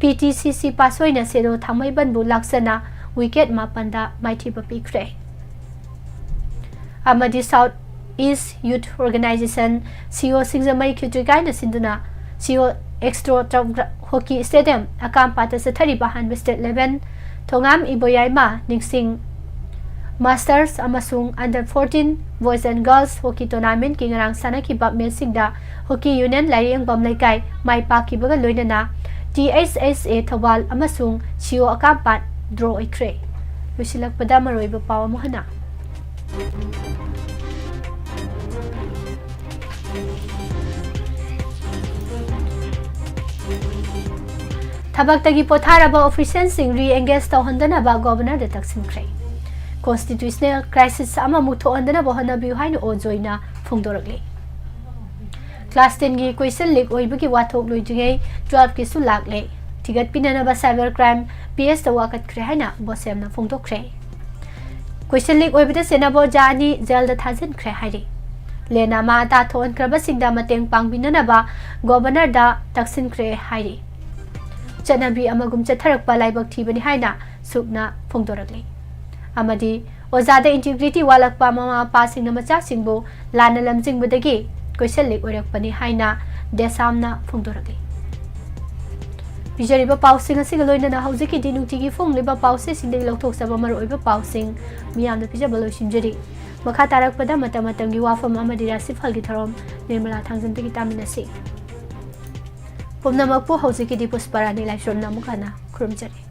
P T C C ꯄꯥꯁꯣꯏꯅ ꯁꯦꯔꯣ ꯊꯥꯡꯃꯩꯕꯟꯕꯨ ꯂꯥꯛꯆꯅ wicket ꯃꯥꯄꯟꯗ ꯃꯥꯏꯊꯤꯕ ꯄꯤꯈ꯭ꯔꯦ꯫ ꯑꯃꯗꯤ South East Youth Organization C E O ꯁꯤꯡꯖꯃꯩ ꯈꯦꯇ꯭ꯔꯤꯀꯥꯏꯅ ꯁꯤꯟꯗꯨꯅ C E O Extro Turf Hockey Stadium ꯑꯀꯥꯝꯄꯥꯠꯇ ꯆꯠꯊꯔꯤꯕ ꯑꯍꯥꯟꯕ State Level ꯊꯣꯉꯥꯝ ꯏꯕꯣꯌꯥꯏꯃ ꯅꯤꯡꯁꯤꯡ Masters ꯑꯃꯁꯨꯡ Under fourteen Boys and Girls Hockey Tournamentꯀꯤ ꯉꯔꯥꯡ ꯁꯥꯟꯅꯈꯤꯕ ꯃꯦꯆꯁꯤꯡꯗ Hockey Union ꯂꯥꯏꯔꯤꯌꯦꯡꯕꯝ ꯂꯩꯀꯥꯏ ꯃꯥꯏ ꯄꯥꯛꯈꯤꯕꯒ ꯂꯣꯏꯅꯅ T H S A Thoubal ꯑꯃꯁꯨꯡ C O ꯑꯀꯥꯝꯄꯥꯠ draw ꯑꯣꯏꯈ꯭ꯔꯦ꯫ ꯂꯣꯏꯁꯤꯜꯂꯛꯄꯗ ꯃꯔꯨꯑꯣꯏꯕ ꯄꯥꯎ ꯑꯃꯨꯛ ꯍꯟꯅ꯫ ꯊꯕꯛꯇꯒꯤ ꯄꯣꯊꯥꯔꯕ officialꯁꯤꯡ re-engage ꯇꯧꯍꯟꯗꯅꯕ Governorꯗ ꯇꯛꯁꯤꯟꯈ꯭ꯔꯦ꯫ Constitutional crisis ꯑꯃꯃꯨꯛ ꯊꯣꯛꯍꯟꯗꯅꯕ ꯍꯣꯠꯅꯕꯤꯌꯨ ꯍꯥꯏꯅ ꯑꯣ ꯖꯣꯏꯅ ꯐꯣꯡꯗꯣꯔꯛꯂꯤ꯫ Class tenꯒꯤ question leak ꯑꯣꯏꯕꯒꯤ ꯋꯥꯊꯣꯛ ꯂꯣꯏꯗ꯭ꯔꯤꯉꯩ twelveꯀꯤꯁꯨ ꯂꯥꯛꯂꯦ꯫ ꯊꯤꯒꯠꯄꯤꯅꯅꯕ cyber crime P Sꯇ ꯋꯥꯀꯠꯈ꯭ꯔꯦ ꯍꯥꯏꯅ ꯕꯣꯁꯦꯝꯅ ꯐꯣꯡꯗꯣꯛꯈ꯭ꯔꯦ꯫ Question leak ꯑꯣꯏꯕꯗ ꯆꯦꯟꯅꯕ ꯑꯣꯖꯥ ꯑꯅꯤ jailꯗ ꯊꯥꯖꯤꯟꯈ꯭ꯔꯦ ꯍꯥꯏꯔꯤ꯫ ꯂꯦꯟꯅ ꯑꯃꯥ ꯑꯇꯥ ꯊꯣꯛꯍꯟꯈ꯭ꯔꯕꯁꯤꯡꯗ ꯃꯇꯦꯡ ꯄꯥꯡꯕꯤꯅꯅꯕ Governorꯗ ꯇꯛꯁꯤꯟꯈ꯭ꯔꯦ ꯍꯥꯏꯔꯤ꯫ ꯆꯠꯅꯕꯤ ꯑꯃꯒꯨꯝ ꯆꯠꯊꯔꯛꯄ ꯂꯥꯏꯕꯛ ꯊꯤꯕꯅꯤ ꯍꯥꯏꯅ ꯁꯨꯛꯅ ꯐꯣꯡꯗꯣꯔꯛꯂꯤ꯫ ꯑꯃꯗꯤ ꯑꯣꯖꯥꯗ integrity ꯋꯥꯠꯂꯛꯄ ꯃꯃꯥ ꯃꯄꯥꯁꯤꯡꯅ ꯃꯆꯥꯁꯤꯡꯕꯨ ꯂꯥꯟꯅ ꯂꯝꯖꯤꯡꯕꯗꯒꯤ question leak ꯑꯣꯏꯔꯛꯄꯅꯤ ꯍꯥꯏꯅ ꯗꯦꯁꯥꯝꯅ ꯐꯣꯡꯗꯣꯔꯛꯂꯤ꯫ ꯄꯤꯖꯔꯤꯕ ꯄꯥꯎꯁꯤꯡ ꯑꯁꯤꯒ ꯂꯣꯏꯅꯅ ꯍꯧꯖꯤꯛꯀꯤꯗꯤ ꯅꯨꯡꯇꯤꯒꯤ ꯐꯣꯡꯂꯤꯕ ꯄꯥꯎꯆꯦꯁꯤꯡꯗꯒꯤ ꯂꯧꯊꯣꯛꯆꯕ ꯃꯔꯨꯑꯣꯏꯕ ꯄꯥꯎꯁꯤꯡ ꯃꯤꯌꯥꯝꯗ ꯄꯤꯖꯕ ꯂꯣꯏꯁꯤꯟꯖꯔꯤ꯫ ꯃꯈꯥ ꯇꯥꯔꯛꯄꯗ ꯃꯇꯝ ꯃꯇꯝꯒꯤ ꯋꯥꯐꯝ ꯑꯃꯗꯤ ꯔꯥꯁꯤꯐꯜꯒꯤ ꯊꯧꯔꯝ ꯅꯤꯔꯃꯂꯥ ꯊꯥꯡꯖꯝꯗꯒꯤ ꯇꯥꯃꯤꯟꯅꯁꯤ꯫ ꯄꯨꯝꯅꯃꯛꯄꯨ ꯍꯧꯖꯤꯛꯀꯤꯗꯤ ꯄꯨꯁꯄꯔꯥꯅꯤ ꯂꯥꯏꯁ꯭ꯔꯝꯅ ꯑꯃꯨꯛ ꯍꯟꯅ ꯈꯨꯔꯨꯝꯖꯔꯤ꯫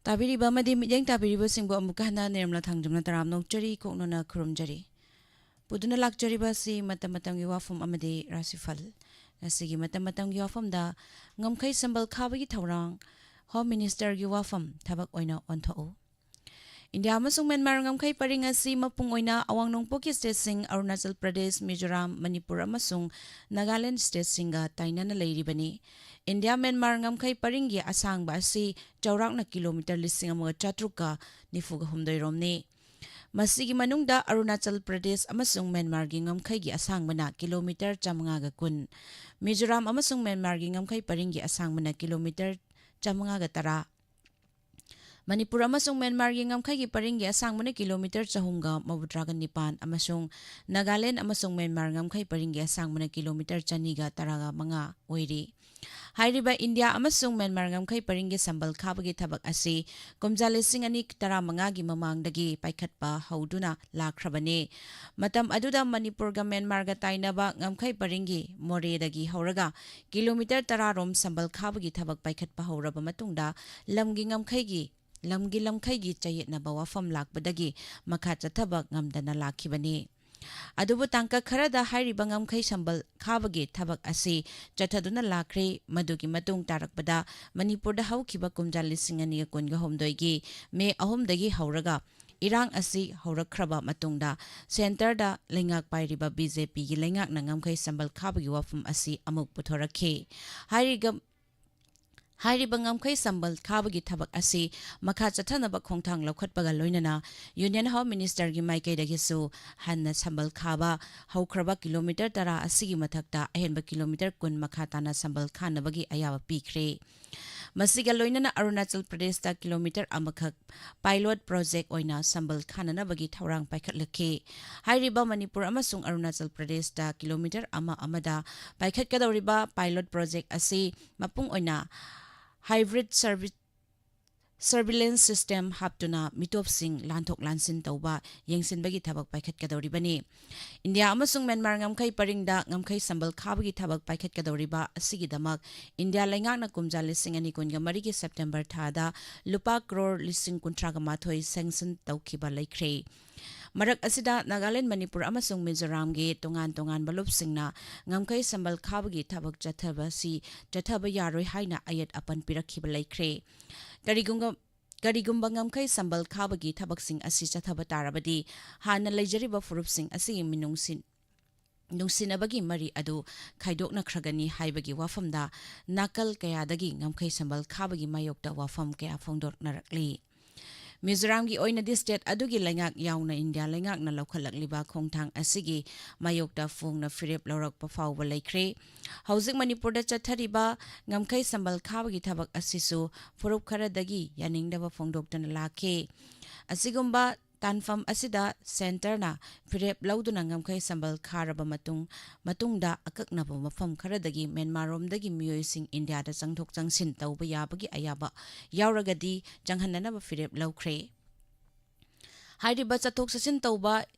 ꯇꯥꯕꯤꯔꯤꯕ ꯑꯃꯗꯤ ꯃꯤꯠꯌꯦꯡ ꯇꯥꯕꯤꯔꯤꯕꯁꯤꯡꯕꯨ ꯑꯃꯨꯛꯀ ꯍꯟꯅ ꯅꯤꯔꯃꯂꯥ ꯊꯥꯡꯖꯝꯅ ꯇꯔꯥꯝꯅ ꯑꯣꯛꯆꯔꯤ, ꯀꯣꯛꯅꯅ ꯈꯨꯔꯨꯝꯖꯔꯤ꯫ ꯄꯨꯗꯨꯅ ꯂꯥꯛꯆꯔꯤꯕ ꯑꯁꯤ ꯃꯇꯝ ꯃꯇꯝꯒꯤ ꯋꯥꯐꯝ ꯑꯃꯗꯤ ꯔꯥꯁꯤꯐꯜ꯫ ꯉꯁꯤꯒꯤ ꯃꯇꯝ ꯃꯇꯝꯒꯤ ꯋꯥꯐꯝꯗ ꯉꯝꯈꯩ ꯁꯝꯕꯜ ꯈꯥꯕꯒꯤ ꯊꯧꯔꯥꯡ, ꯍꯣꯝ ꯃꯤꯅꯤꯁꯇꯔꯒꯤ ꯋꯥꯐꯝ ꯊꯕꯛ ꯑꯣꯏꯅ ꯑꯣꯟꯊꯣꯛꯎ꯫ ꯏꯟꯗꯤꯌꯥ ꯑꯃꯁꯨꯡ ꯃ꯭ꯌꯥꯟꯃꯥꯔ ꯉꯝꯈꯩ ꯄꯔꯤꯡ ꯑꯁꯤ ꯃꯄꯨꯡ ꯑꯣꯏꯅ ꯑꯋꯥꯡ ꯅꯣꯡꯄꯣꯛꯀꯤ ꯁ꯭ꯇꯦꯠꯁꯤꯡ ꯑꯔꯨꯅꯥꯆꯜ ꯄ꯭ꯔꯗꯦꯁ, ꯃꯤꯖꯣꯔꯥꯝ, ꯃꯅꯤꯄꯨꯔ ꯑꯃꯁꯨꯡ ꯅꯥꯒꯥꯂꯦꯟ ꯁ꯭ꯇꯦꯠꯁꯤꯡꯒ ꯇꯥꯏꯅꯅ ꯂꯩꯔꯤꯕꯅꯤ꯫ ꯏꯟꯗꯤꯌꯥ ꯃ꯭ꯌꯥꯟꯃꯥꯔ ꯉꯝꯈꯩ ꯄꯔꯤꯡꯒꯤ ꯑꯁꯥꯡꯕ ꯑꯁꯤ ꯆꯥꯎꯔꯥꯛꯅ ꯀꯤꯂꯣꯃꯤꯇꯔ ꯂꯤꯁꯤꯡ ꯑꯃꯒ ꯆꯥꯇ꯭ꯔꯨꯛꯀ ꯅꯤꯐꯨꯒ ꯍꯨꯝꯗꯣꯏ ꯔꯣꯝꯅꯤ꯫ ꯃꯁꯤꯒꯤ ꯃꯅꯨꯡꯗ ꯑꯔꯨꯅꯥꯆꯜ ꯄ꯭ꯔꯗꯦꯁ ꯑꯃꯁꯨꯡ ꯃ꯭ꯌꯥꯟꯃꯥꯔꯒꯤ ꯉꯝꯈꯩꯒꯤ ꯑꯁꯥꯡꯕꯅ ꯀꯤꯂꯣꯃꯤꯇꯔ ꯆꯥꯃꯉꯥꯒ ꯀꯨꯟ, ꯃꯤꯖꯣꯔꯥꯝ ꯑꯃꯁꯨꯡ ꯃ꯭ꯌꯥꯟꯃꯥꯔꯒꯤ ꯉꯝꯈꯩ ꯄꯔꯤꯡꯒꯤ ꯑꯁꯥꯡꯕꯅ ꯀꯤꯂꯣꯃꯤꯇꯔ ꯆꯥꯃꯉꯥꯒ ꯇꯔꯥ, ꯃꯅꯤꯄꯨꯔ ꯑꯃꯁꯨꯡ ꯃ꯭ꯌꯥꯟꯃꯥꯔꯒꯤ ꯉꯝꯈꯩꯒꯤ ꯄꯔꯤꯡꯒꯤ ꯑꯁꯥꯡꯕꯅ ꯀꯤꯂꯣꯃꯤꯇꯔ ꯆꯍꯨꯝꯒ ꯃꯧꯗ꯭ꯔꯥꯒ ꯅꯤꯄꯥꯟ ꯑꯃꯁꯨꯡ ꯅꯥꯒꯥꯂꯦꯟ ꯑꯃꯁꯨꯡ ꯃ꯭ꯌꯥꯟꯃꯥꯔ ꯉꯝꯈꯩ ꯄꯔꯤꯡꯒꯤ ꯑꯁꯥꯡꯕꯅ ꯀꯤꯂꯣꯃꯤꯇꯔ ꯆꯅꯤꯒ ꯇꯔꯥꯒ ꯃꯉꯥ ꯑꯣꯏꯔꯤ꯫ ꯍꯥꯏꯔꯤꯕ ꯏꯟꯗꯤꯌꯥ ꯑꯃꯁꯨꯡ ꯃ꯭ꯌꯥꯟꯃꯥꯔ ꯉꯝꯈꯩ ꯄꯔꯤꯡꯒꯤ ꯁꯝꯕꯜ ꯈꯥꯕꯒꯤ ꯊꯕꯛ ꯑꯁꯤ ꯀꯨꯝꯖꯥ ꯂꯤꯁꯤꯡ ꯑꯅꯤ ꯇꯔꯥꯃꯉꯥꯒꯤ ꯃꯃꯥꯡꯗꯒꯤ ꯄꯥꯏꯈꯠꯄ ꯍꯧꯗꯨꯅ ꯂꯥꯛꯈ꯭ꯔꯕꯅꯤ꯫ ꯃꯇꯝ ꯑꯗꯨꯗ ꯃꯅꯤꯄꯨꯔꯒ ꯃ꯭ꯌꯥꯟꯃꯥꯔꯒ ꯇꯥꯏꯅꯕ ꯉꯝꯈꯩ ꯄꯔꯤꯡꯒꯤ ꯃꯣꯔꯦꯗꯒꯤ ꯍꯧꯔꯒ ꯀꯤꯂꯣꯃꯤꯇꯔ ꯇꯔꯥ ꯔꯣꯝ ꯁꯝꯕꯜ ꯈꯥꯕꯒꯤ ꯊꯕꯛ ꯄꯥꯏꯈꯠꯄ ꯍꯧꯔꯕ ꯃꯇꯨꯡꯗ ꯂꯝꯒꯤ ꯉꯝꯈꯩꯒꯤ, ꯂꯝꯒꯤ ꯂꯝꯈꯩꯒꯤ ꯆꯌꯦꯠꯅꯕ ꯋꯥꯐꯝ ꯂꯥꯛꯄꯗꯒꯤ ꯃꯈꯥ ꯆꯠꯊꯕ ꯉꯝꯗꯅ ꯂꯥꯛꯈꯤꯕꯅꯤ꯫ ꯑꯗꯨꯕꯨ ꯇꯥꯡꯀꯛ ꯈꯔꯗ ꯍꯥꯏꯔꯤꯕ ꯉꯝꯈꯩ ꯁꯝꯕꯜ ꯈꯥꯕꯒꯤ ꯊꯕꯛ ꯑꯁꯤ ꯆꯠꯊꯗꯨꯅ ꯂꯥꯛꯈ꯭ꯔꯦ꯫ ꯃꯗꯨꯒꯤ ꯃꯇꯨꯡ ꯇꯥꯔꯛꯄꯗ ꯃꯅꯤꯄꯨꯔꯗ ꯍꯧꯈꯤꯕ ꯀꯨꯝꯖꯥ ꯂꯤꯁꯤꯡ ꯑꯅꯤꯒ ꯀꯨꯟꯒ ꯍꯨꯝꯗꯣꯏꯒꯤ ꯃꯦ ꯑꯍꯨꯝꯗꯒꯤ ꯍꯧꯔꯒ ꯏꯔꯥꯡ ꯑꯁꯤ ꯍꯧꯔꯛꯈ꯭ꯔꯕ ꯃꯇꯨꯡꯗ ꯁꯦꯟꯇꯔꯗ ꯂꯩꯉꯥꯛ ꯄꯥꯏꯔꯤꯕ ꯕꯤ ꯖꯦ ꯄꯤꯒꯤ ꯂꯩꯉꯥꯛꯅ ꯉꯝꯈꯩ ꯁꯝꯕꯜ ꯈꯥꯕꯒꯤ ꯋꯥꯐꯝ ꯑꯁꯤ ꯑꯃꯨꯛ ꯄꯨꯊꯣꯔꯛꯈꯤ꯫ ꯍꯥꯏꯔꯤꯒ-, ꯍꯥꯏꯔꯤꯕ ꯉꯝꯈꯩ ꯁꯝꯕꯜ ꯈꯥꯕꯒꯤ ꯊꯕꯛ ꯑꯁꯤ ꯃꯈꯥ ꯆꯠꯊꯅꯕ ꯈꯣꯡꯊꯥꯡ ꯂꯧꯈꯠꯄꯒ ꯂꯣꯏꯅꯅ ꯌꯨꯅꯤꯌꯟ ꯍꯣꯝ ꯃꯤꯅꯤꯁꯇꯔꯒꯤ ꯃꯥꯏꯀꯩꯗꯒꯤꯁꯨ ꯍꯟꯅ ꯁꯝꯕꯜ ꯈꯥꯕ ꯍꯧꯈ꯭ꯔꯕ ꯀꯤꯂꯣꯃꯤꯇꯔ ꯇꯔꯥ ꯑꯁꯤꯒꯤ ꯃꯊꯛꯇ ꯑꯍꯦꯟꯕ ꯀꯤꯂꯣꯃꯤꯇꯔ ꯀꯨꯟ ꯃꯈꯥ ꯇꯥꯅ ꯁꯝꯕꯜ ꯈꯥꯅꯕꯒꯤ ꯑꯌꯥꯕ ꯄꯤꯈ꯭ꯔꯦ꯫ ꯃꯁꯤꯒ ꯂꯣꯏꯅꯅ ꯑꯔꯨꯅꯥꯆꯜ ꯄ꯭ꯔꯗꯦꯁꯇ ꯀꯤꯂꯣꯃꯤꯇꯔ ꯑꯃꯈꯛ ꯄꯥꯏꯂꯣꯠ ꯄ꯭ꯔꯣꯖꯦꯛ ꯑꯣꯏꯅ ꯁꯝꯕꯜ ꯈꯥꯅꯅꯕꯒꯤ ꯊꯧꯔꯥꯡ ꯄꯥꯏꯈꯠꯂꯛꯈꯤ꯫ ꯍꯥꯏꯔꯤꯕ ꯃꯅꯤꯄꯨꯔ ꯑꯃꯁꯨꯡ ꯑꯔꯨꯅꯥꯆꯜ ꯄ꯭ꯔꯗꯦꯁꯇ ꯀꯤꯂꯣꯃꯤꯇꯔ ꯑꯃ ꯑꯃꯗ ꯄꯥꯏꯈꯠꯀꯗꯧꯔꯤꯕ ꯄꯥꯏꯂꯣꯠ ꯄ꯭ꯔꯣꯖꯦꯛ ꯑꯁꯤ ꯃꯄꯨꯡ ꯑꯣꯏꯅ ꯍꯥꯏꯕ꯭ꯔꯤꯠ ꯁꯔꯚꯤꯁ, surveillance system ꯍꯥꯞꯇꯨꯅ ꯃꯤꯇꯣꯞꯁꯤꯡ ꯂꯥꯟꯊꯣꯛ ꯂꯥꯟꯁꯤꯟ ꯇꯧꯕ ꯌꯦꯡꯁꯤꯟꯕꯒꯤ ꯊꯕꯛ ꯄꯥꯏꯈꯠꯀꯗꯧꯔꯤꯕꯅꯤ꯫ ꯏꯟꯗꯤꯌꯥ ꯑꯃꯁꯨꯡ ꯃ꯭ꯌꯥꯟꯃꯥꯔ ꯉꯝꯈꯩ ꯄꯔꯤꯡꯗ ꯉꯝꯈꯩ ꯁꯝꯕꯜ ꯈꯥꯕꯒꯤ ꯊꯕꯛ ꯄꯥꯏꯈꯠꯀꯗꯧꯔꯤꯕ ꯑꯁꯤꯒꯤꯗꯃꯛ ꯏꯟꯗꯤꯌꯥ ꯂꯩꯉꯥꯛꯅ ꯀꯨꯝꯖꯥ ꯂꯤꯁꯤꯡ ꯑꯅꯤ ꯀꯨꯟꯒ ꯃꯔꯤꯒꯤ ꯁꯦꯞꯇꯦꯝꯕꯔ ꯊꯥꯗ ꯂꯨꯄꯥ ꯀ꯭ꯔꯣꯔ ꯂꯤꯁꯤꯡ ꯀꯨꯟꯊ꯭ꯔꯥꯒ ꯃꯥꯊꯣꯏ sanction ꯇꯧꯈꯤꯕ ꯂꯩꯈ꯭ꯔꯦ꯫ ꯃꯔꯛ ꯑꯁꯤꯗ ꯅꯥꯒꯥꯂꯦꯟ, ꯃꯅꯤꯄꯨꯔ ꯑꯃꯁꯨꯡ ꯃꯤꯖꯣꯔꯥꯝꯒꯤ ꯇꯣꯉꯥꯟ ꯇꯣꯉꯥꯟꯕ ꯂꯨꯞꯁꯤꯡꯅ ꯉꯝꯈꯩ ꯁꯝꯕꯜ ꯈꯥꯕꯒꯤ ꯊꯕꯛ ꯆꯠꯊꯕ ꯑꯁꯤ ꯆꯠꯊꯕ ꯌꯥꯔꯣꯏ ꯍꯥꯏꯅ ꯑꯌꯦꯠ ꯑꯄꯟ ꯄꯤꯔꯛꯈꯤꯕ ꯂꯩꯈ꯭ꯔꯦ꯫ ꯀꯔꯤꯒꯨꯝꯕ, ꯀꯔꯤꯒꯨꯝꯕ ꯉꯝꯈꯩ ꯁꯝꯕꯜ ꯈꯥꯕꯒꯤ ꯊꯕꯛꯁꯤꯡ ꯑꯁꯤ ꯆꯠꯊꯕ ꯇꯥꯔꯕꯗꯤ ꯍꯥꯟꯅ ꯂꯩꯖꯔꯤꯕ ꯐꯨꯔꯨꯞꯁꯤꯡ ꯑꯁꯤꯒꯤ ꯃꯤꯅꯨꯡꯁꯤ, ꯅꯨꯡꯁꯤꯅꯕꯒꯤ ꯃꯔꯤ ꯑꯗꯨ ꯈꯥꯏꯗꯣꯛꯅꯈ꯭ꯔꯒꯅꯤ ꯍꯥꯏꯕꯒꯤ ꯋꯥꯐꯝꯗ ꯅꯥꯀꯜ ꯀꯌꯥꯗꯒꯤ ꯉꯝꯈꯩ ꯁꯝꯕꯜ ꯈꯥꯕꯒꯤ ꯃꯥꯌꯣꯛꯇ ꯋꯥꯐꯝ ꯀꯌꯥ ꯐꯣꯡꯗꯣꯛꯅꯔꯛꯂꯤ꯫ ꯃꯤꯖꯣꯔꯥꯝꯒꯤ ꯑꯣꯏꯅꯗꯤ state ꯑꯗꯨꯒꯤ ꯂꯩꯉꯥꯛ ꯌꯥꯎꯅ ꯏꯟꯗꯤꯌꯥ ꯂꯩꯉꯥꯛꯅ ꯂꯧꯈꯠꯂꯛꯂꯤꯕ ꯈꯣꯡꯊꯥꯡ ꯑꯁꯤꯒꯤ ꯃꯥꯌꯣꯛꯇ ꯐꯣꯡꯅ ꯐꯤꯔꯦꯞ ꯂꯧꯔꯛꯄ ꯐꯥꯎꯕ ꯂꯩꯈ꯭ꯔꯦ꯫ ꯍꯧꯖꯤꯛ ꯃꯅꯤꯄꯨꯔꯗ ꯆꯠꯊꯔꯤꯕ ꯉꯝꯈꯩ ꯁꯝꯕꯜ ꯈꯥꯕꯒꯤ ꯊꯕꯛ ꯑꯁꯤꯁꯨ ꯐꯨꯔꯨꯞ ꯈꯔꯗꯒꯤ ꯌꯥꯅꯤꯡꯗꯕ ꯐꯣꯡꯗꯣꯛꯇꯨꯅ ꯂꯥꯛꯈꯤ꯫ ꯑꯁꯤꯒꯨꯝꯕ ꯇꯥꯟꯐꯝ ꯑꯁꯤꯗ centreꯅ ꯐꯤꯔꯦꯞ ꯂꯧꯗꯨꯅ ꯉꯝꯈꯩ ꯁꯝꯕꯜ ꯈꯥꯔꯕ ꯃꯇꯨꯡ, ꯃꯇꯨꯡꯗ ꯑꯀꯛꯅꯕ ꯃꯐꯝ ꯈꯔꯗꯒꯤ ꯃ꯭ꯌꯥꯟꯃꯥꯔꯔꯣꯝꯗꯒꯤ ꯃꯤꯑꯣꯏꯁꯤꯡ ꯏꯟꯗꯤꯌꯥꯗ ꯆꯪꯊꯣꯛ ꯆꯪꯁꯤꯟ ꯇꯧꯕ ꯌꯥꯕꯒꯤ ꯑꯌꯥꯕ ꯌꯥꯎꯔꯒꯗꯤ ꯆꯪꯍꯟꯅꯅꯕ ꯐꯤꯔꯦꯞ ꯂꯧꯈ꯭ꯔꯦ꯫ ꯍꯥꯏꯔꯤꯕ ꯆꯠꯊꯣꯛ ꯆꯠꯁꯤꯟ ꯇꯧꯕ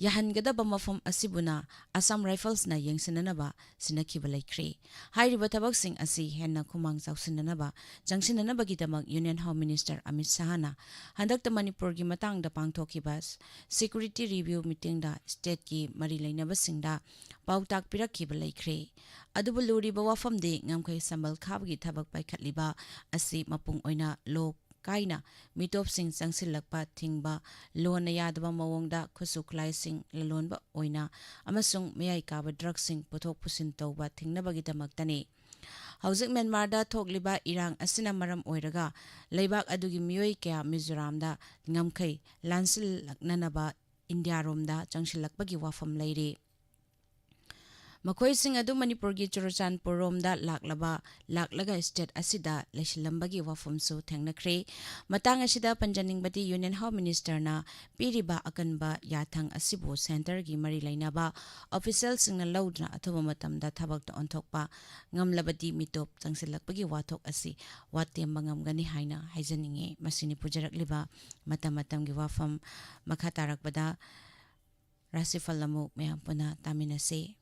ꯌꯥꯍꯟꯒꯗꯕ ꯃꯐꯝ ꯑꯁꯤꯕꯨꯅ Assam Riflesꯅ ꯌꯦꯡꯁꯤꯟꯅꯅꯕ ꯁꯤꯟꯅꯈꯤꯕ ꯂꯩꯈ꯭ꯔꯦ꯫ ꯍꯥꯏꯔꯤꯕ ꯊꯕꯛꯁꯤꯡ ꯑꯁꯤ ꯍꯦꯟꯅ ꯈꯨꯃꯥꯡ ꯆꯥꯎꯁꯤꯟꯅꯅꯕ, ꯆꯪꯁꯤꯟꯅꯅꯕꯒꯤꯗꯃꯛ Union Home Minister ꯑꯃꯤꯠ ꯁꯍꯥꯅ ꯍꯟꯗꯛꯇ ꯃꯅꯤꯄꯨꯔꯒꯤ ꯃꯇꯥꯡꯗ ꯄꯥꯡꯊꯣꯛꯈꯤꯕ security review meetingꯗ stateꯀꯤ ꯃꯔꯤ ꯂꯩꯅꯕꯁꯤꯡꯗ ꯄꯥꯎꯇꯥꯛ ꯄꯤꯔꯛꯈꯤꯕ ꯂꯩꯈ꯭ꯔꯦ꯫ ꯑꯗꯨꯕꯨ ꯂꯨꯔꯤꯕ ꯋꯥꯐꯝꯗꯤ ꯉꯝꯈꯩ ꯁꯝꯕꯜ ꯈꯥꯕꯒꯤ ꯊꯕꯛ ꯄꯥꯏꯈꯠꯂꯤꯕ ꯑꯁꯤ ꯃꯄꯨꯡ ꯑꯣꯏꯅ law ꯀꯥꯏꯅ ꯃꯤꯇꯣꯞꯁꯤꯡ ꯆꯪꯁꯤꯜꯂꯛꯄ ꯊꯤꯡꯕ, lawꯅ ꯌꯥꯗꯕ ꯃꯑꯣꯡꯗ ꯈꯨꯠꯁꯨ ꯈꯨꯠꯂꯥꯏꯁꯤꯡ ꯂꯂꯣꯟꯕ ꯑꯣꯏꯅ ꯑꯃꯁꯨꯡ ꯃꯌꯥꯏ ꯀꯥꯕ drugꯁꯤꯡ ꯄꯨꯊꯣꯛ ꯄꯨꯁꯤꯟ ꯇꯧꯕ ꯊꯤꯡꯅꯕꯒꯤꯗꯃꯛꯇꯅꯤ꯫ ꯍꯧꯖꯤꯛ ꯃ꯭ꯌꯥꯟꯃꯥꯔꯗ ꯊꯣꯛꯂꯤꯕ ꯏꯔꯥꯡ ꯑꯁꯤꯅ ꯃꯔꯝ ꯑꯣꯏꯔꯒ ꯂꯩꯕꯥꯛ ꯑꯗꯨꯒꯤ ꯃꯤꯑꯣꯏ ꯀꯌꯥ ꯃꯤꯖꯣꯔꯥꯝꯗ ꯉꯝꯈꯩ ꯂꯥꯟꯁꯤꯜꯂꯛꯅꯅꯕ ꯏꯟꯗꯤꯌꯥꯔꯣꯝꯗ ꯆꯪꯁꯤꯜꯂꯛꯄꯒꯤ ꯋꯥꯐꯝ ꯂꯩꯔꯤ꯫ ꯃꯈꯣꯏꯁꯤꯡ ꯑꯗꯨ ꯃꯅꯤꯄꯨꯔꯒꯤ ꯆꯨꯔꯆꯥꯟꯄꯨꯔ ꯔꯣꯝꯗ ꯂꯥꯛꯂꯕ, ꯂꯥꯛꯂꯒ ꯁ꯭ꯇꯦꯠ ꯑꯁꯤꯗ ꯂꯩꯁꯤꯜꯂꯝꯕꯒꯤ ꯋꯥꯐꯝꯁꯨ ꯊꯦꯡꯅꯈ꯭ꯔꯦ꯫ ꯃꯇꯥꯡ ꯑꯁꯤꯗ ꯄꯟꯖꯅꯤꯡꯕꯗꯤ ꯌꯨꯅꯤꯌꯟ ꯍꯣꯝ ꯃꯤꯅꯤꯁꯇꯔꯅ ꯄꯤꯔꯤꯕ ꯑꯀꯟꯕ ꯌꯥꯊꯪ ꯑꯁꯤꯕꯨ ꯁꯦꯟꯇꯔꯒꯤ ꯃꯔꯤ ꯂꯩꯅꯕ ꯑꯣꯐꯤꯁꯤꯌꯦꯜꯁꯤꯡꯅ ꯂꯧꯗꯨꯅ ꯑꯊꯨꯕ ꯃꯇꯝꯗ ꯊꯕꯛꯇ ꯑꯣꯟꯊꯣꯛꯄ ꯉꯝꯂꯕꯗꯤ ꯃꯤꯇꯣꯞ ꯆꯪꯁꯤꯜꯂꯛꯄꯒꯤ ꯋꯥꯊꯣꯛ ꯑꯁꯤ ꯋꯥꯇꯦꯝꯕ ꯉꯝꯒꯅꯤ ꯍꯥꯏꯅ ꯍꯥꯏꯖꯅꯤꯡꯏ꯫ ꯃꯁꯤꯅꯤ ꯄꯨꯖꯔꯛꯂꯤꯕ ꯃꯇꯝ ꯃꯇꯝꯒꯤ ꯋꯥꯐꯝ꯫ ꯃꯈꯥ ꯇꯥꯔꯛꯄꯗ ꯔꯥꯁꯤꯐꯜ ꯑꯃꯨꯛ ꯃꯌꯥꯝ ꯄꯨꯟꯅ ꯇꯥꯃꯤꯟꯅꯁꯤ꯫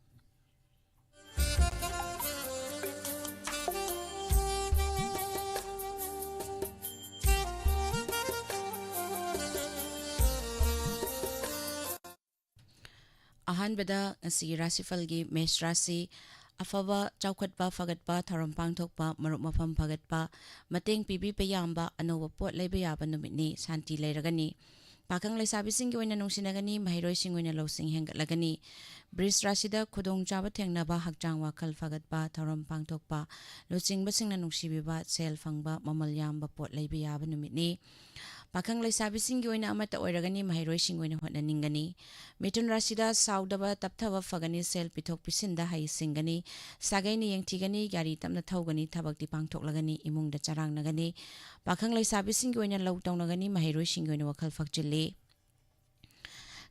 ꯑꯍꯥꯟꯕꯗ ꯉꯁꯤꯒꯤ ꯔꯥꯁꯤꯐꯜꯒꯤ ꯃꯦꯁ ꯔꯥꯁꯤ: ꯑꯐꯕ, ꯆꯥꯎꯈꯠꯄ, ꯐꯒꯠꯄ, ꯊꯧꯔꯝ ꯄꯥꯡꯊꯣꯛꯄ, ꯃꯔꯨꯞ ꯃꯐꯝ ꯐꯒꯠꯄ, ꯃꯇꯦꯡ ꯄꯤꯕꯤꯕ ꯌꯥꯝꯕ, ꯑꯅꯧꯕ ꯄꯣꯠ ꯂꯩꯕ ꯌꯥꯕ ꯅꯨꯃꯤꯠꯅꯤ꯫ ꯁꯥꯟꯇꯤ ꯂꯩꯔꯒꯅꯤ꯫ ꯄꯥꯈꯪ ꯂꯩꯁꯥꯕꯤꯁꯤꯡꯒꯤ ꯑꯣꯏꯅ ꯅꯨꯡꯁꯤꯅꯒꯅꯤ, ꯃꯍꯩꯔꯣꯏꯁꯤꯡ ꯑꯣꯏꯅ ꯂꯧꯁꯤꯡ ꯍꯦꯟꯒꯠꯂꯒꯅꯤ꯫ ꯕ꯭ꯔꯤꯖ ꯔꯥꯁꯤꯗ ꯈꯨꯗꯣꯡꯆꯥꯕ ꯊꯦꯡꯅꯕ, ꯍꯛꯆꯥꯡ ꯋꯥꯈꯜ ꯐꯒꯠꯄ, ꯊꯧꯔꯝ ꯄꯥꯡꯊꯣꯛꯄ, ꯂꯨꯆꯤꯡꯕꯁꯤꯡꯅ ꯅꯨꯡꯁꯤꯕꯤꯕ, ꯁꯦꯜ ꯐꯪꯕ, ꯃꯃꯜ ꯌꯥꯝꯕ ꯄꯣꯠ ꯂꯩꯕ ꯌꯥꯕ ꯅꯨꯃꯤꯠꯅꯤ꯫ ꯄꯥꯈꯪ ꯂꯩꯁꯥꯕꯤꯁꯤꯡꯒꯤ ꯑꯣꯏꯅ ꯑꯃꯠꯇ ꯑꯣꯏꯔꯒꯅꯤ, ꯃꯍꯩꯔꯣꯏꯁꯤꯡ ꯑꯣꯏꯅ ꯍꯣꯠꯅꯅꯤꯡꯒꯅꯤ꯫ ꯃꯤꯊꯨꯟ ꯔꯥꯁꯤꯗ ꯁꯥꯎꯗꯕ, ꯇꯞꯊꯕ ꯐꯒꯅꯤ, ꯁꯦꯜ ꯄꯤꯊꯣꯛ ꯄꯤꯁꯤꯟꯗ ꯍꯩ ꯁꯤꯡꯒꯅꯤ, ꯁꯥꯒꯩꯅ ꯌꯦꯡꯊꯤꯒꯅꯤ, ꯒꯥꯔꯤ ꯇꯞꯅ ꯊꯧꯒꯅꯤ, ꯊꯕꯛꯇꯤ ꯄꯥꯡꯊꯣꯛꯂꯒꯅꯤ, ꯏꯃꯨꯡꯗ ꯆꯔꯥꯡꯅꯒꯅꯤ꯫ ꯄꯥꯈꯪ ꯂꯩꯁꯥꯕꯤꯁꯤꯡꯒꯤ ꯑꯣꯏꯅ ꯂꯧ ꯇꯧꯅꯒꯅꯤ, ꯃꯍꯩꯔꯣꯏꯁꯤꯡꯒꯤ ꯑꯣꯏꯅ ꯋꯥꯈꯜ ꯐꯛꯆꯤꯜꯂꯤ꯫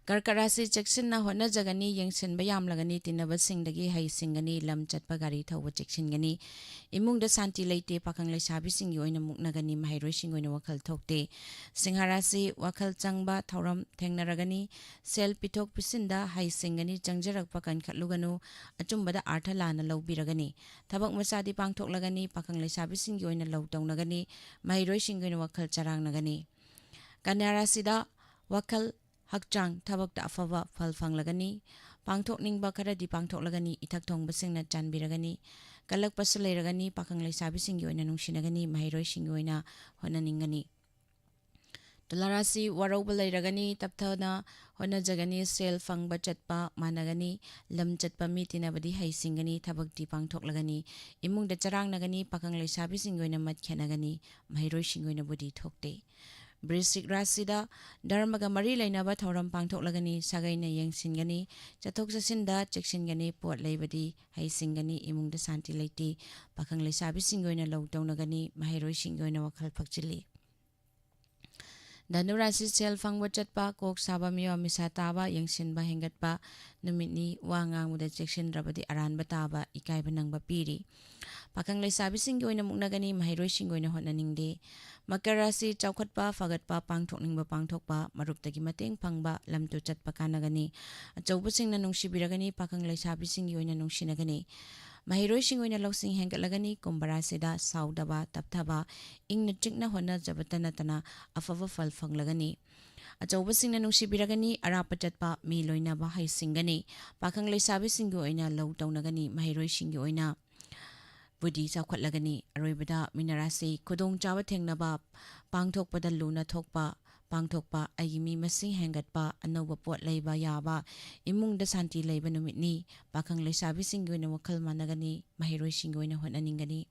ꯀꯔꯀꯠ ꯔꯥꯁꯤ ꯆꯦꯛꯁꯤꯟꯅ ꯍꯣꯠꯅꯖꯒꯅꯤ, ꯌꯦꯡꯁꯤꯟꯕ ꯌꯥꯝꯂꯒꯅꯤ, ꯇꯤꯟꯅꯕꯁꯤꯡꯗꯒꯤ ꯍꯩ ꯁꯤꯡꯒꯅꯤ, ꯂꯝ ꯆꯠꯄ ꯒꯥꯔꯤ ꯊꯧꯕ ꯆꯦꯛꯁꯤꯟꯒꯅꯤ꯫ ꯏꯃꯨꯡꯗ ꯁꯥꯟꯇꯤ ꯂꯩꯇꯦ, ꯄꯥꯈꯪ ꯂꯩꯁꯥꯕꯤꯁꯤꯡꯒꯤ ꯑꯣꯏꯅ ꯃꯨꯛꯅꯒꯅꯤ, ꯃꯍꯩꯔꯣꯏꯁꯤꯡꯒꯤ ꯑꯣꯏꯅ ꯋꯥꯈꯜ ꯊꯣꯛꯇꯦ꯫ ꯁꯤꯡꯍ ꯔꯥꯁꯤ ꯋꯥꯈꯜ ꯆꯪꯕ, ꯊꯧꯔꯝ ꯊꯦꯡꯅꯔꯒꯅꯤ, ꯁꯦꯜ ꯄꯤꯊꯣꯛ ꯄꯤꯁꯤꯟꯗ ꯍꯩ ꯁꯤꯡꯒꯅꯤ, ꯆꯪꯖꯔꯛꯄ ꯀꯟꯈꯠꯂꯨꯒꯅꯨ, ꯑꯆꯨꯝꯕꯗ ꯑꯥꯔꯊ ꯂꯥꯟꯅ ꯂꯧꯕꯤꯔꯒꯅꯤ꯫ ꯊꯕꯛ ꯃꯆꯥꯗꯤ ꯄꯥꯡꯊꯣꯛꯂꯒꯅꯤ, ꯄꯥꯈꯪ ꯂꯩꯁꯥꯕꯤꯁꯤꯡꯒꯤ ꯑꯣꯏꯅ ꯂꯧ ꯇꯧꯅꯒꯅꯤ, ꯃꯍꯩꯔꯣꯏꯁꯤꯡꯒꯤ ꯑꯣꯏꯅ ꯋꯥꯈꯜ ꯆꯔꯥꯡꯅꯒꯅꯤ꯫ ꯀꯟꯌꯥ ꯔꯥꯁꯤꯗ ꯋꯥꯈꯜ, ꯍꯛꯆꯥꯡ, ꯊꯕꯛꯇ ꯑꯐꯕ ꯐꯜ ꯐꯪꯂꯒꯅꯤ꯫ ꯄꯥꯡꯊꯣꯛꯅꯤꯡꯕ ꯈꯔꯗꯤ ꯄꯥꯡꯊꯣꯛꯂꯒꯅꯤ, ꯏꯊꯛ ꯊꯣꯡꯕꯁꯤꯡꯅ ꯆꯥꯟꯕꯤꯔꯒꯅꯤ꯫ ꯀꯜꯂꯛꯄꯁꯨ ꯂꯩꯔꯒꯅꯤ, ꯄꯥꯈꯪ ꯂꯩꯁꯥꯕꯤꯁꯤꯡꯒꯤ ꯑꯣꯏꯅ ꯅꯨꯡꯁꯤꯅꯒꯅꯤ, ꯃꯍꯩꯔꯣꯏꯁꯤꯡꯒꯤ ꯑꯣꯏꯅ ꯍꯣꯠꯅꯅꯤꯡꯒꯅꯤ꯫ ꯇꯨꯂꯥ ꯔꯥꯁꯤ ꯋꯥꯔꯧꯕ ꯂꯩꯔꯒꯅꯤ, ꯇꯞꯊꯅ ꯍꯣꯠꯅꯖꯒꯅꯤ, ꯁꯦꯜ ꯐꯪꯕ ꯆꯠꯄ ꯃꯥꯟꯅꯒꯅꯤ, ꯂꯝ ꯆꯠꯄ ꯃꯤ ꯇꯤꯟꯅꯕꯗꯤ ꯍꯩ ꯁꯤꯡꯒꯅꯤ, ꯊꯕꯛꯇꯤ ꯄꯥꯡꯊꯣꯛꯂꯒꯅꯤ, ꯏꯃꯨꯡꯗ ꯆꯔꯥꯡꯅꯒꯅꯤ, ꯄꯥꯈꯪ ꯂꯩꯁꯥꯕꯤꯁꯤꯡꯒꯤ ꯑꯣꯏꯅ ꯃꯠ ꯈꯦꯠꯅꯒꯅꯤ, ꯃꯍꯩꯔꯣꯏꯁꯤꯡꯒꯤ ꯑꯣꯏꯅꯕꯨꯗꯤ ꯊꯣꯛꯇꯦ꯫ ꯕ꯭ꯔꯤꯁꯤꯛ ꯔꯥꯁꯤꯗ ꯙꯔꯃꯒ ꯃꯔꯤ ꯂꯩꯅꯕ ꯊꯧꯔꯝ ꯄꯥꯡꯊꯣꯛꯂꯒꯅꯤ, ꯁꯥꯒꯩꯅ ꯌꯦꯡꯁꯤꯟꯒꯅꯤ, ꯆꯠꯊꯣꯛ ꯆꯠꯁꯤꯟꯗ ꯆꯦꯛꯁꯤꯟꯒꯅꯤ, ꯄꯣꯠ ꯂꯩꯕꯗꯤ ꯍꯩꯁꯤꯡꯒꯅꯤ, ꯏꯃꯨꯡꯗ ꯁꯥꯟꯇꯤ ꯂꯩꯇꯦ꯫ ꯄꯥꯈꯪ ꯂꯩꯁꯥꯕꯤꯁꯤꯡꯒꯤ ꯑꯣꯏꯅ ꯂꯧ ꯇꯧꯅꯒꯅꯤ, ꯃꯍꯩꯔꯣꯏꯁꯤꯡꯒꯤ ꯑꯣꯏꯅ ꯋꯥꯈꯜ ꯐꯛꯆꯤꯜꯂꯤ꯫ ꯙꯅꯨ ꯔꯥꯁꯤ ꯁꯦꯜ ꯐꯪꯕ ꯆꯠꯄ, ꯀꯣꯛ ꯁꯥꯕ, ꯃꯤꯋꯥ ꯃꯤꯁꯥ ꯇꯥꯕ, ꯌꯦꯡꯁꯤꯟꯕ ꯍꯦꯟꯒꯠꯄ ꯅꯨꯃꯤꯠꯅꯤ꯫ ꯋꯥ ꯉꯥꯡꯕꯗ ꯆꯦꯛꯁꯤꯟꯗ꯭ꯔꯕꯗꯤ ꯑꯔꯥꯟꯕ ꯇꯥꯕ, ꯏꯀꯥꯏꯕ ꯅꯪꯕ ꯄꯤꯔꯤ꯫ ꯄꯥꯈꯪ ꯂꯩꯁꯥꯕꯤꯁꯤꯡꯒꯤ ꯑꯣꯏꯅ ꯃꯨꯛꯅꯒꯅꯤ, ꯃꯍꯩꯔꯣꯏꯁꯤꯡꯒꯤ ꯑꯣꯏꯅ ꯍꯣꯠꯅꯅꯤꯡꯗꯦ꯫ ꯃꯀꯔ ꯔꯥꯁꯤ ꯆꯥꯎꯈꯠꯄ, ꯐꯒꯠꯄ, ꯄꯥꯡꯊꯣꯛꯅꯤꯡꯕ ꯄꯥꯡꯊꯣꯛꯄ, ꯃꯔꯨꯞꯇꯒꯤ ꯃꯇꯦꯡ ꯐꯪꯕ, ꯂꯝ ꯇꯨ ꯆꯠꯄ ꯀꯥꯟꯅꯒꯅꯤ꯫ ꯑꯆꯧꯕꯁꯤꯡꯅ ꯅꯨꯡꯁꯤꯕꯤꯔꯒꯅꯤ, ꯄꯥꯈꯪ ꯂꯩꯁꯥꯕꯤꯁꯤꯡꯒꯤ ꯑꯣꯏꯅ ꯅꯨꯡꯁꯤꯅꯒꯅꯤ꯫ ꯃꯍꯩꯔꯣꯏꯁꯤꯡꯒꯤ ꯑꯣꯏꯅ ꯂꯧꯁꯤꯡ ꯍꯦꯟꯒꯠꯂꯒꯅꯤ꯫ ꯀꯨꯝꯚ ꯔꯥꯁꯤꯗ ꯁꯥꯎꯗꯕ, ꯇꯞꯊꯕ, ꯏꯪꯅ ꯆꯤꯛꯅ ꯍꯣꯠꯅꯖꯕꯇ ꯅꯠꯇꯅ ꯑꯐꯕ ꯐꯜ ꯐꯪꯂꯒꯅꯤ꯫ ꯑꯆꯧꯕꯁꯤꯡꯅ ꯅꯨꯡꯁꯤꯕꯤꯔꯒꯅꯤ, ꯑꯔꯥꯞꯄ ꯆꯠꯄ ꯃꯤ ꯂꯣꯏꯅꯕ ꯍꯩꯁꯤꯡꯒꯅꯤ꯫ ꯄꯥꯈꯪ ꯂꯩꯁꯥꯕꯤꯁꯤꯡꯒꯤ ꯑꯣꯏꯅ ꯂꯧ ꯇꯧꯅꯒꯅꯤ, ꯃꯍꯩꯔꯣꯏꯁꯤꯡꯒꯤ ꯑꯣꯏꯅ ꯕꯨꯗꯤ ꯆꯥꯎꯈꯠꯂꯒꯅꯤ꯫ ꯑꯔꯣꯏꯕꯗ ꯃꯤꯅ ꯔꯥꯁꯤ ꯈꯨꯗꯣꯡꯆꯥꯕ ꯊꯦꯡꯅꯕ, ꯄꯥꯡꯊꯣꯛꯄꯗ ꯂꯨꯅ ꯊꯣꯛꯄ, ꯄꯥꯡꯊꯣꯛꯄ, ꯑꯩꯒꯤ ꯃꯤ ꯃꯁꯤꯡ ꯍꯦꯟꯒꯠꯄ, ꯑꯅꯧꯕ ꯄꯣꯠ ꯂꯩꯕ ꯌꯥꯕ, ꯏꯃꯨꯡꯗ ꯁꯥꯟꯇꯤ ꯂꯩꯕ ꯅꯨꯃꯤꯠꯅꯤ꯫ ꯄꯥꯈꯪ ꯂꯩꯁꯥꯕꯤꯁꯤꯡꯒꯤ ꯑꯣꯏꯅ ꯋꯥꯈꯜ ꯃꯥꯟꯅꯒꯅꯤ, ꯃꯍꯩꯔꯣꯏꯁꯤꯡꯒꯤ ꯑꯣꯏꯅ ꯍꯣꯠꯅꯅꯤꯡꯒꯅꯤ꯫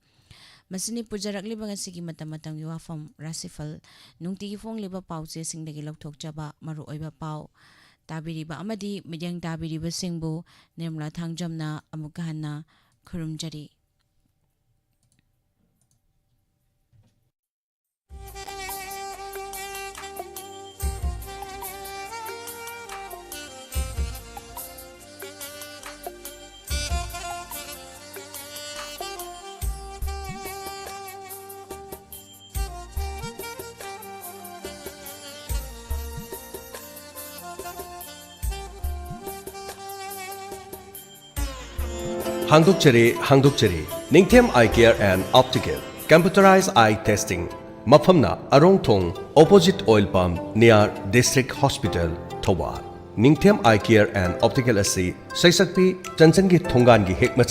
ꯃꯁꯤꯅꯤ ꯄꯨꯖꯔꯛꯂꯤꯕ ꯉꯁꯤꯒꯤ ꯃꯇꯝ ꯃꯇꯝꯒꯤ ꯋꯥꯐꯝ ꯔꯥꯁꯤꯐꯜ꯫ ꯅꯨꯡꯇꯤꯒꯤ ꯐꯣꯡꯂꯤꯕ ꯄꯥꯎ ꯆꯦꯁꯤꯡꯗꯒꯤ ꯂꯧꯊꯣꯛꯆꯕ ꯃꯔꯨꯑꯣꯏꯕ ꯄꯥꯎ ꯇꯥꯕꯤꯔꯤꯕ ꯑꯃꯗꯤ ꯃꯤꯠꯌꯦꯡ ꯇꯥꯕꯤꯔꯤꯕꯁꯤꯡꯕꯨ ꯅꯤꯔꯃꯂꯥ ꯊꯥꯡꯖꯝꯅ ꯑꯃꯨꯛꯀ ꯍꯟꯅ ꯈꯨꯔꯨꯝꯖꯔꯤ꯫ ꯍꯥꯡꯗꯣꯛꯆꯔꯦ, ꯍꯥꯡꯗꯣꯛꯆꯔꯦ꯫ ꯅꯤꯡꯊꯦꯝ Eye Care and Optical, Computerized Eye Testing꯫ ꯃꯐꯝꯅ ꯑꯔꯣꯡꯊꯣꯡ, opposite oil pump, near District Hospital, Thoubal. ꯅꯤꯡꯊꯦꯝ Eye Care and Optical ꯑꯁꯤ ꯁꯩꯁꯛꯄꯤ ꯆꯟꯆꯟꯒꯤ ꯊꯣꯡꯒꯥꯟꯒꯤ ꯍꯦꯛ ꯃꯆꯤꯟ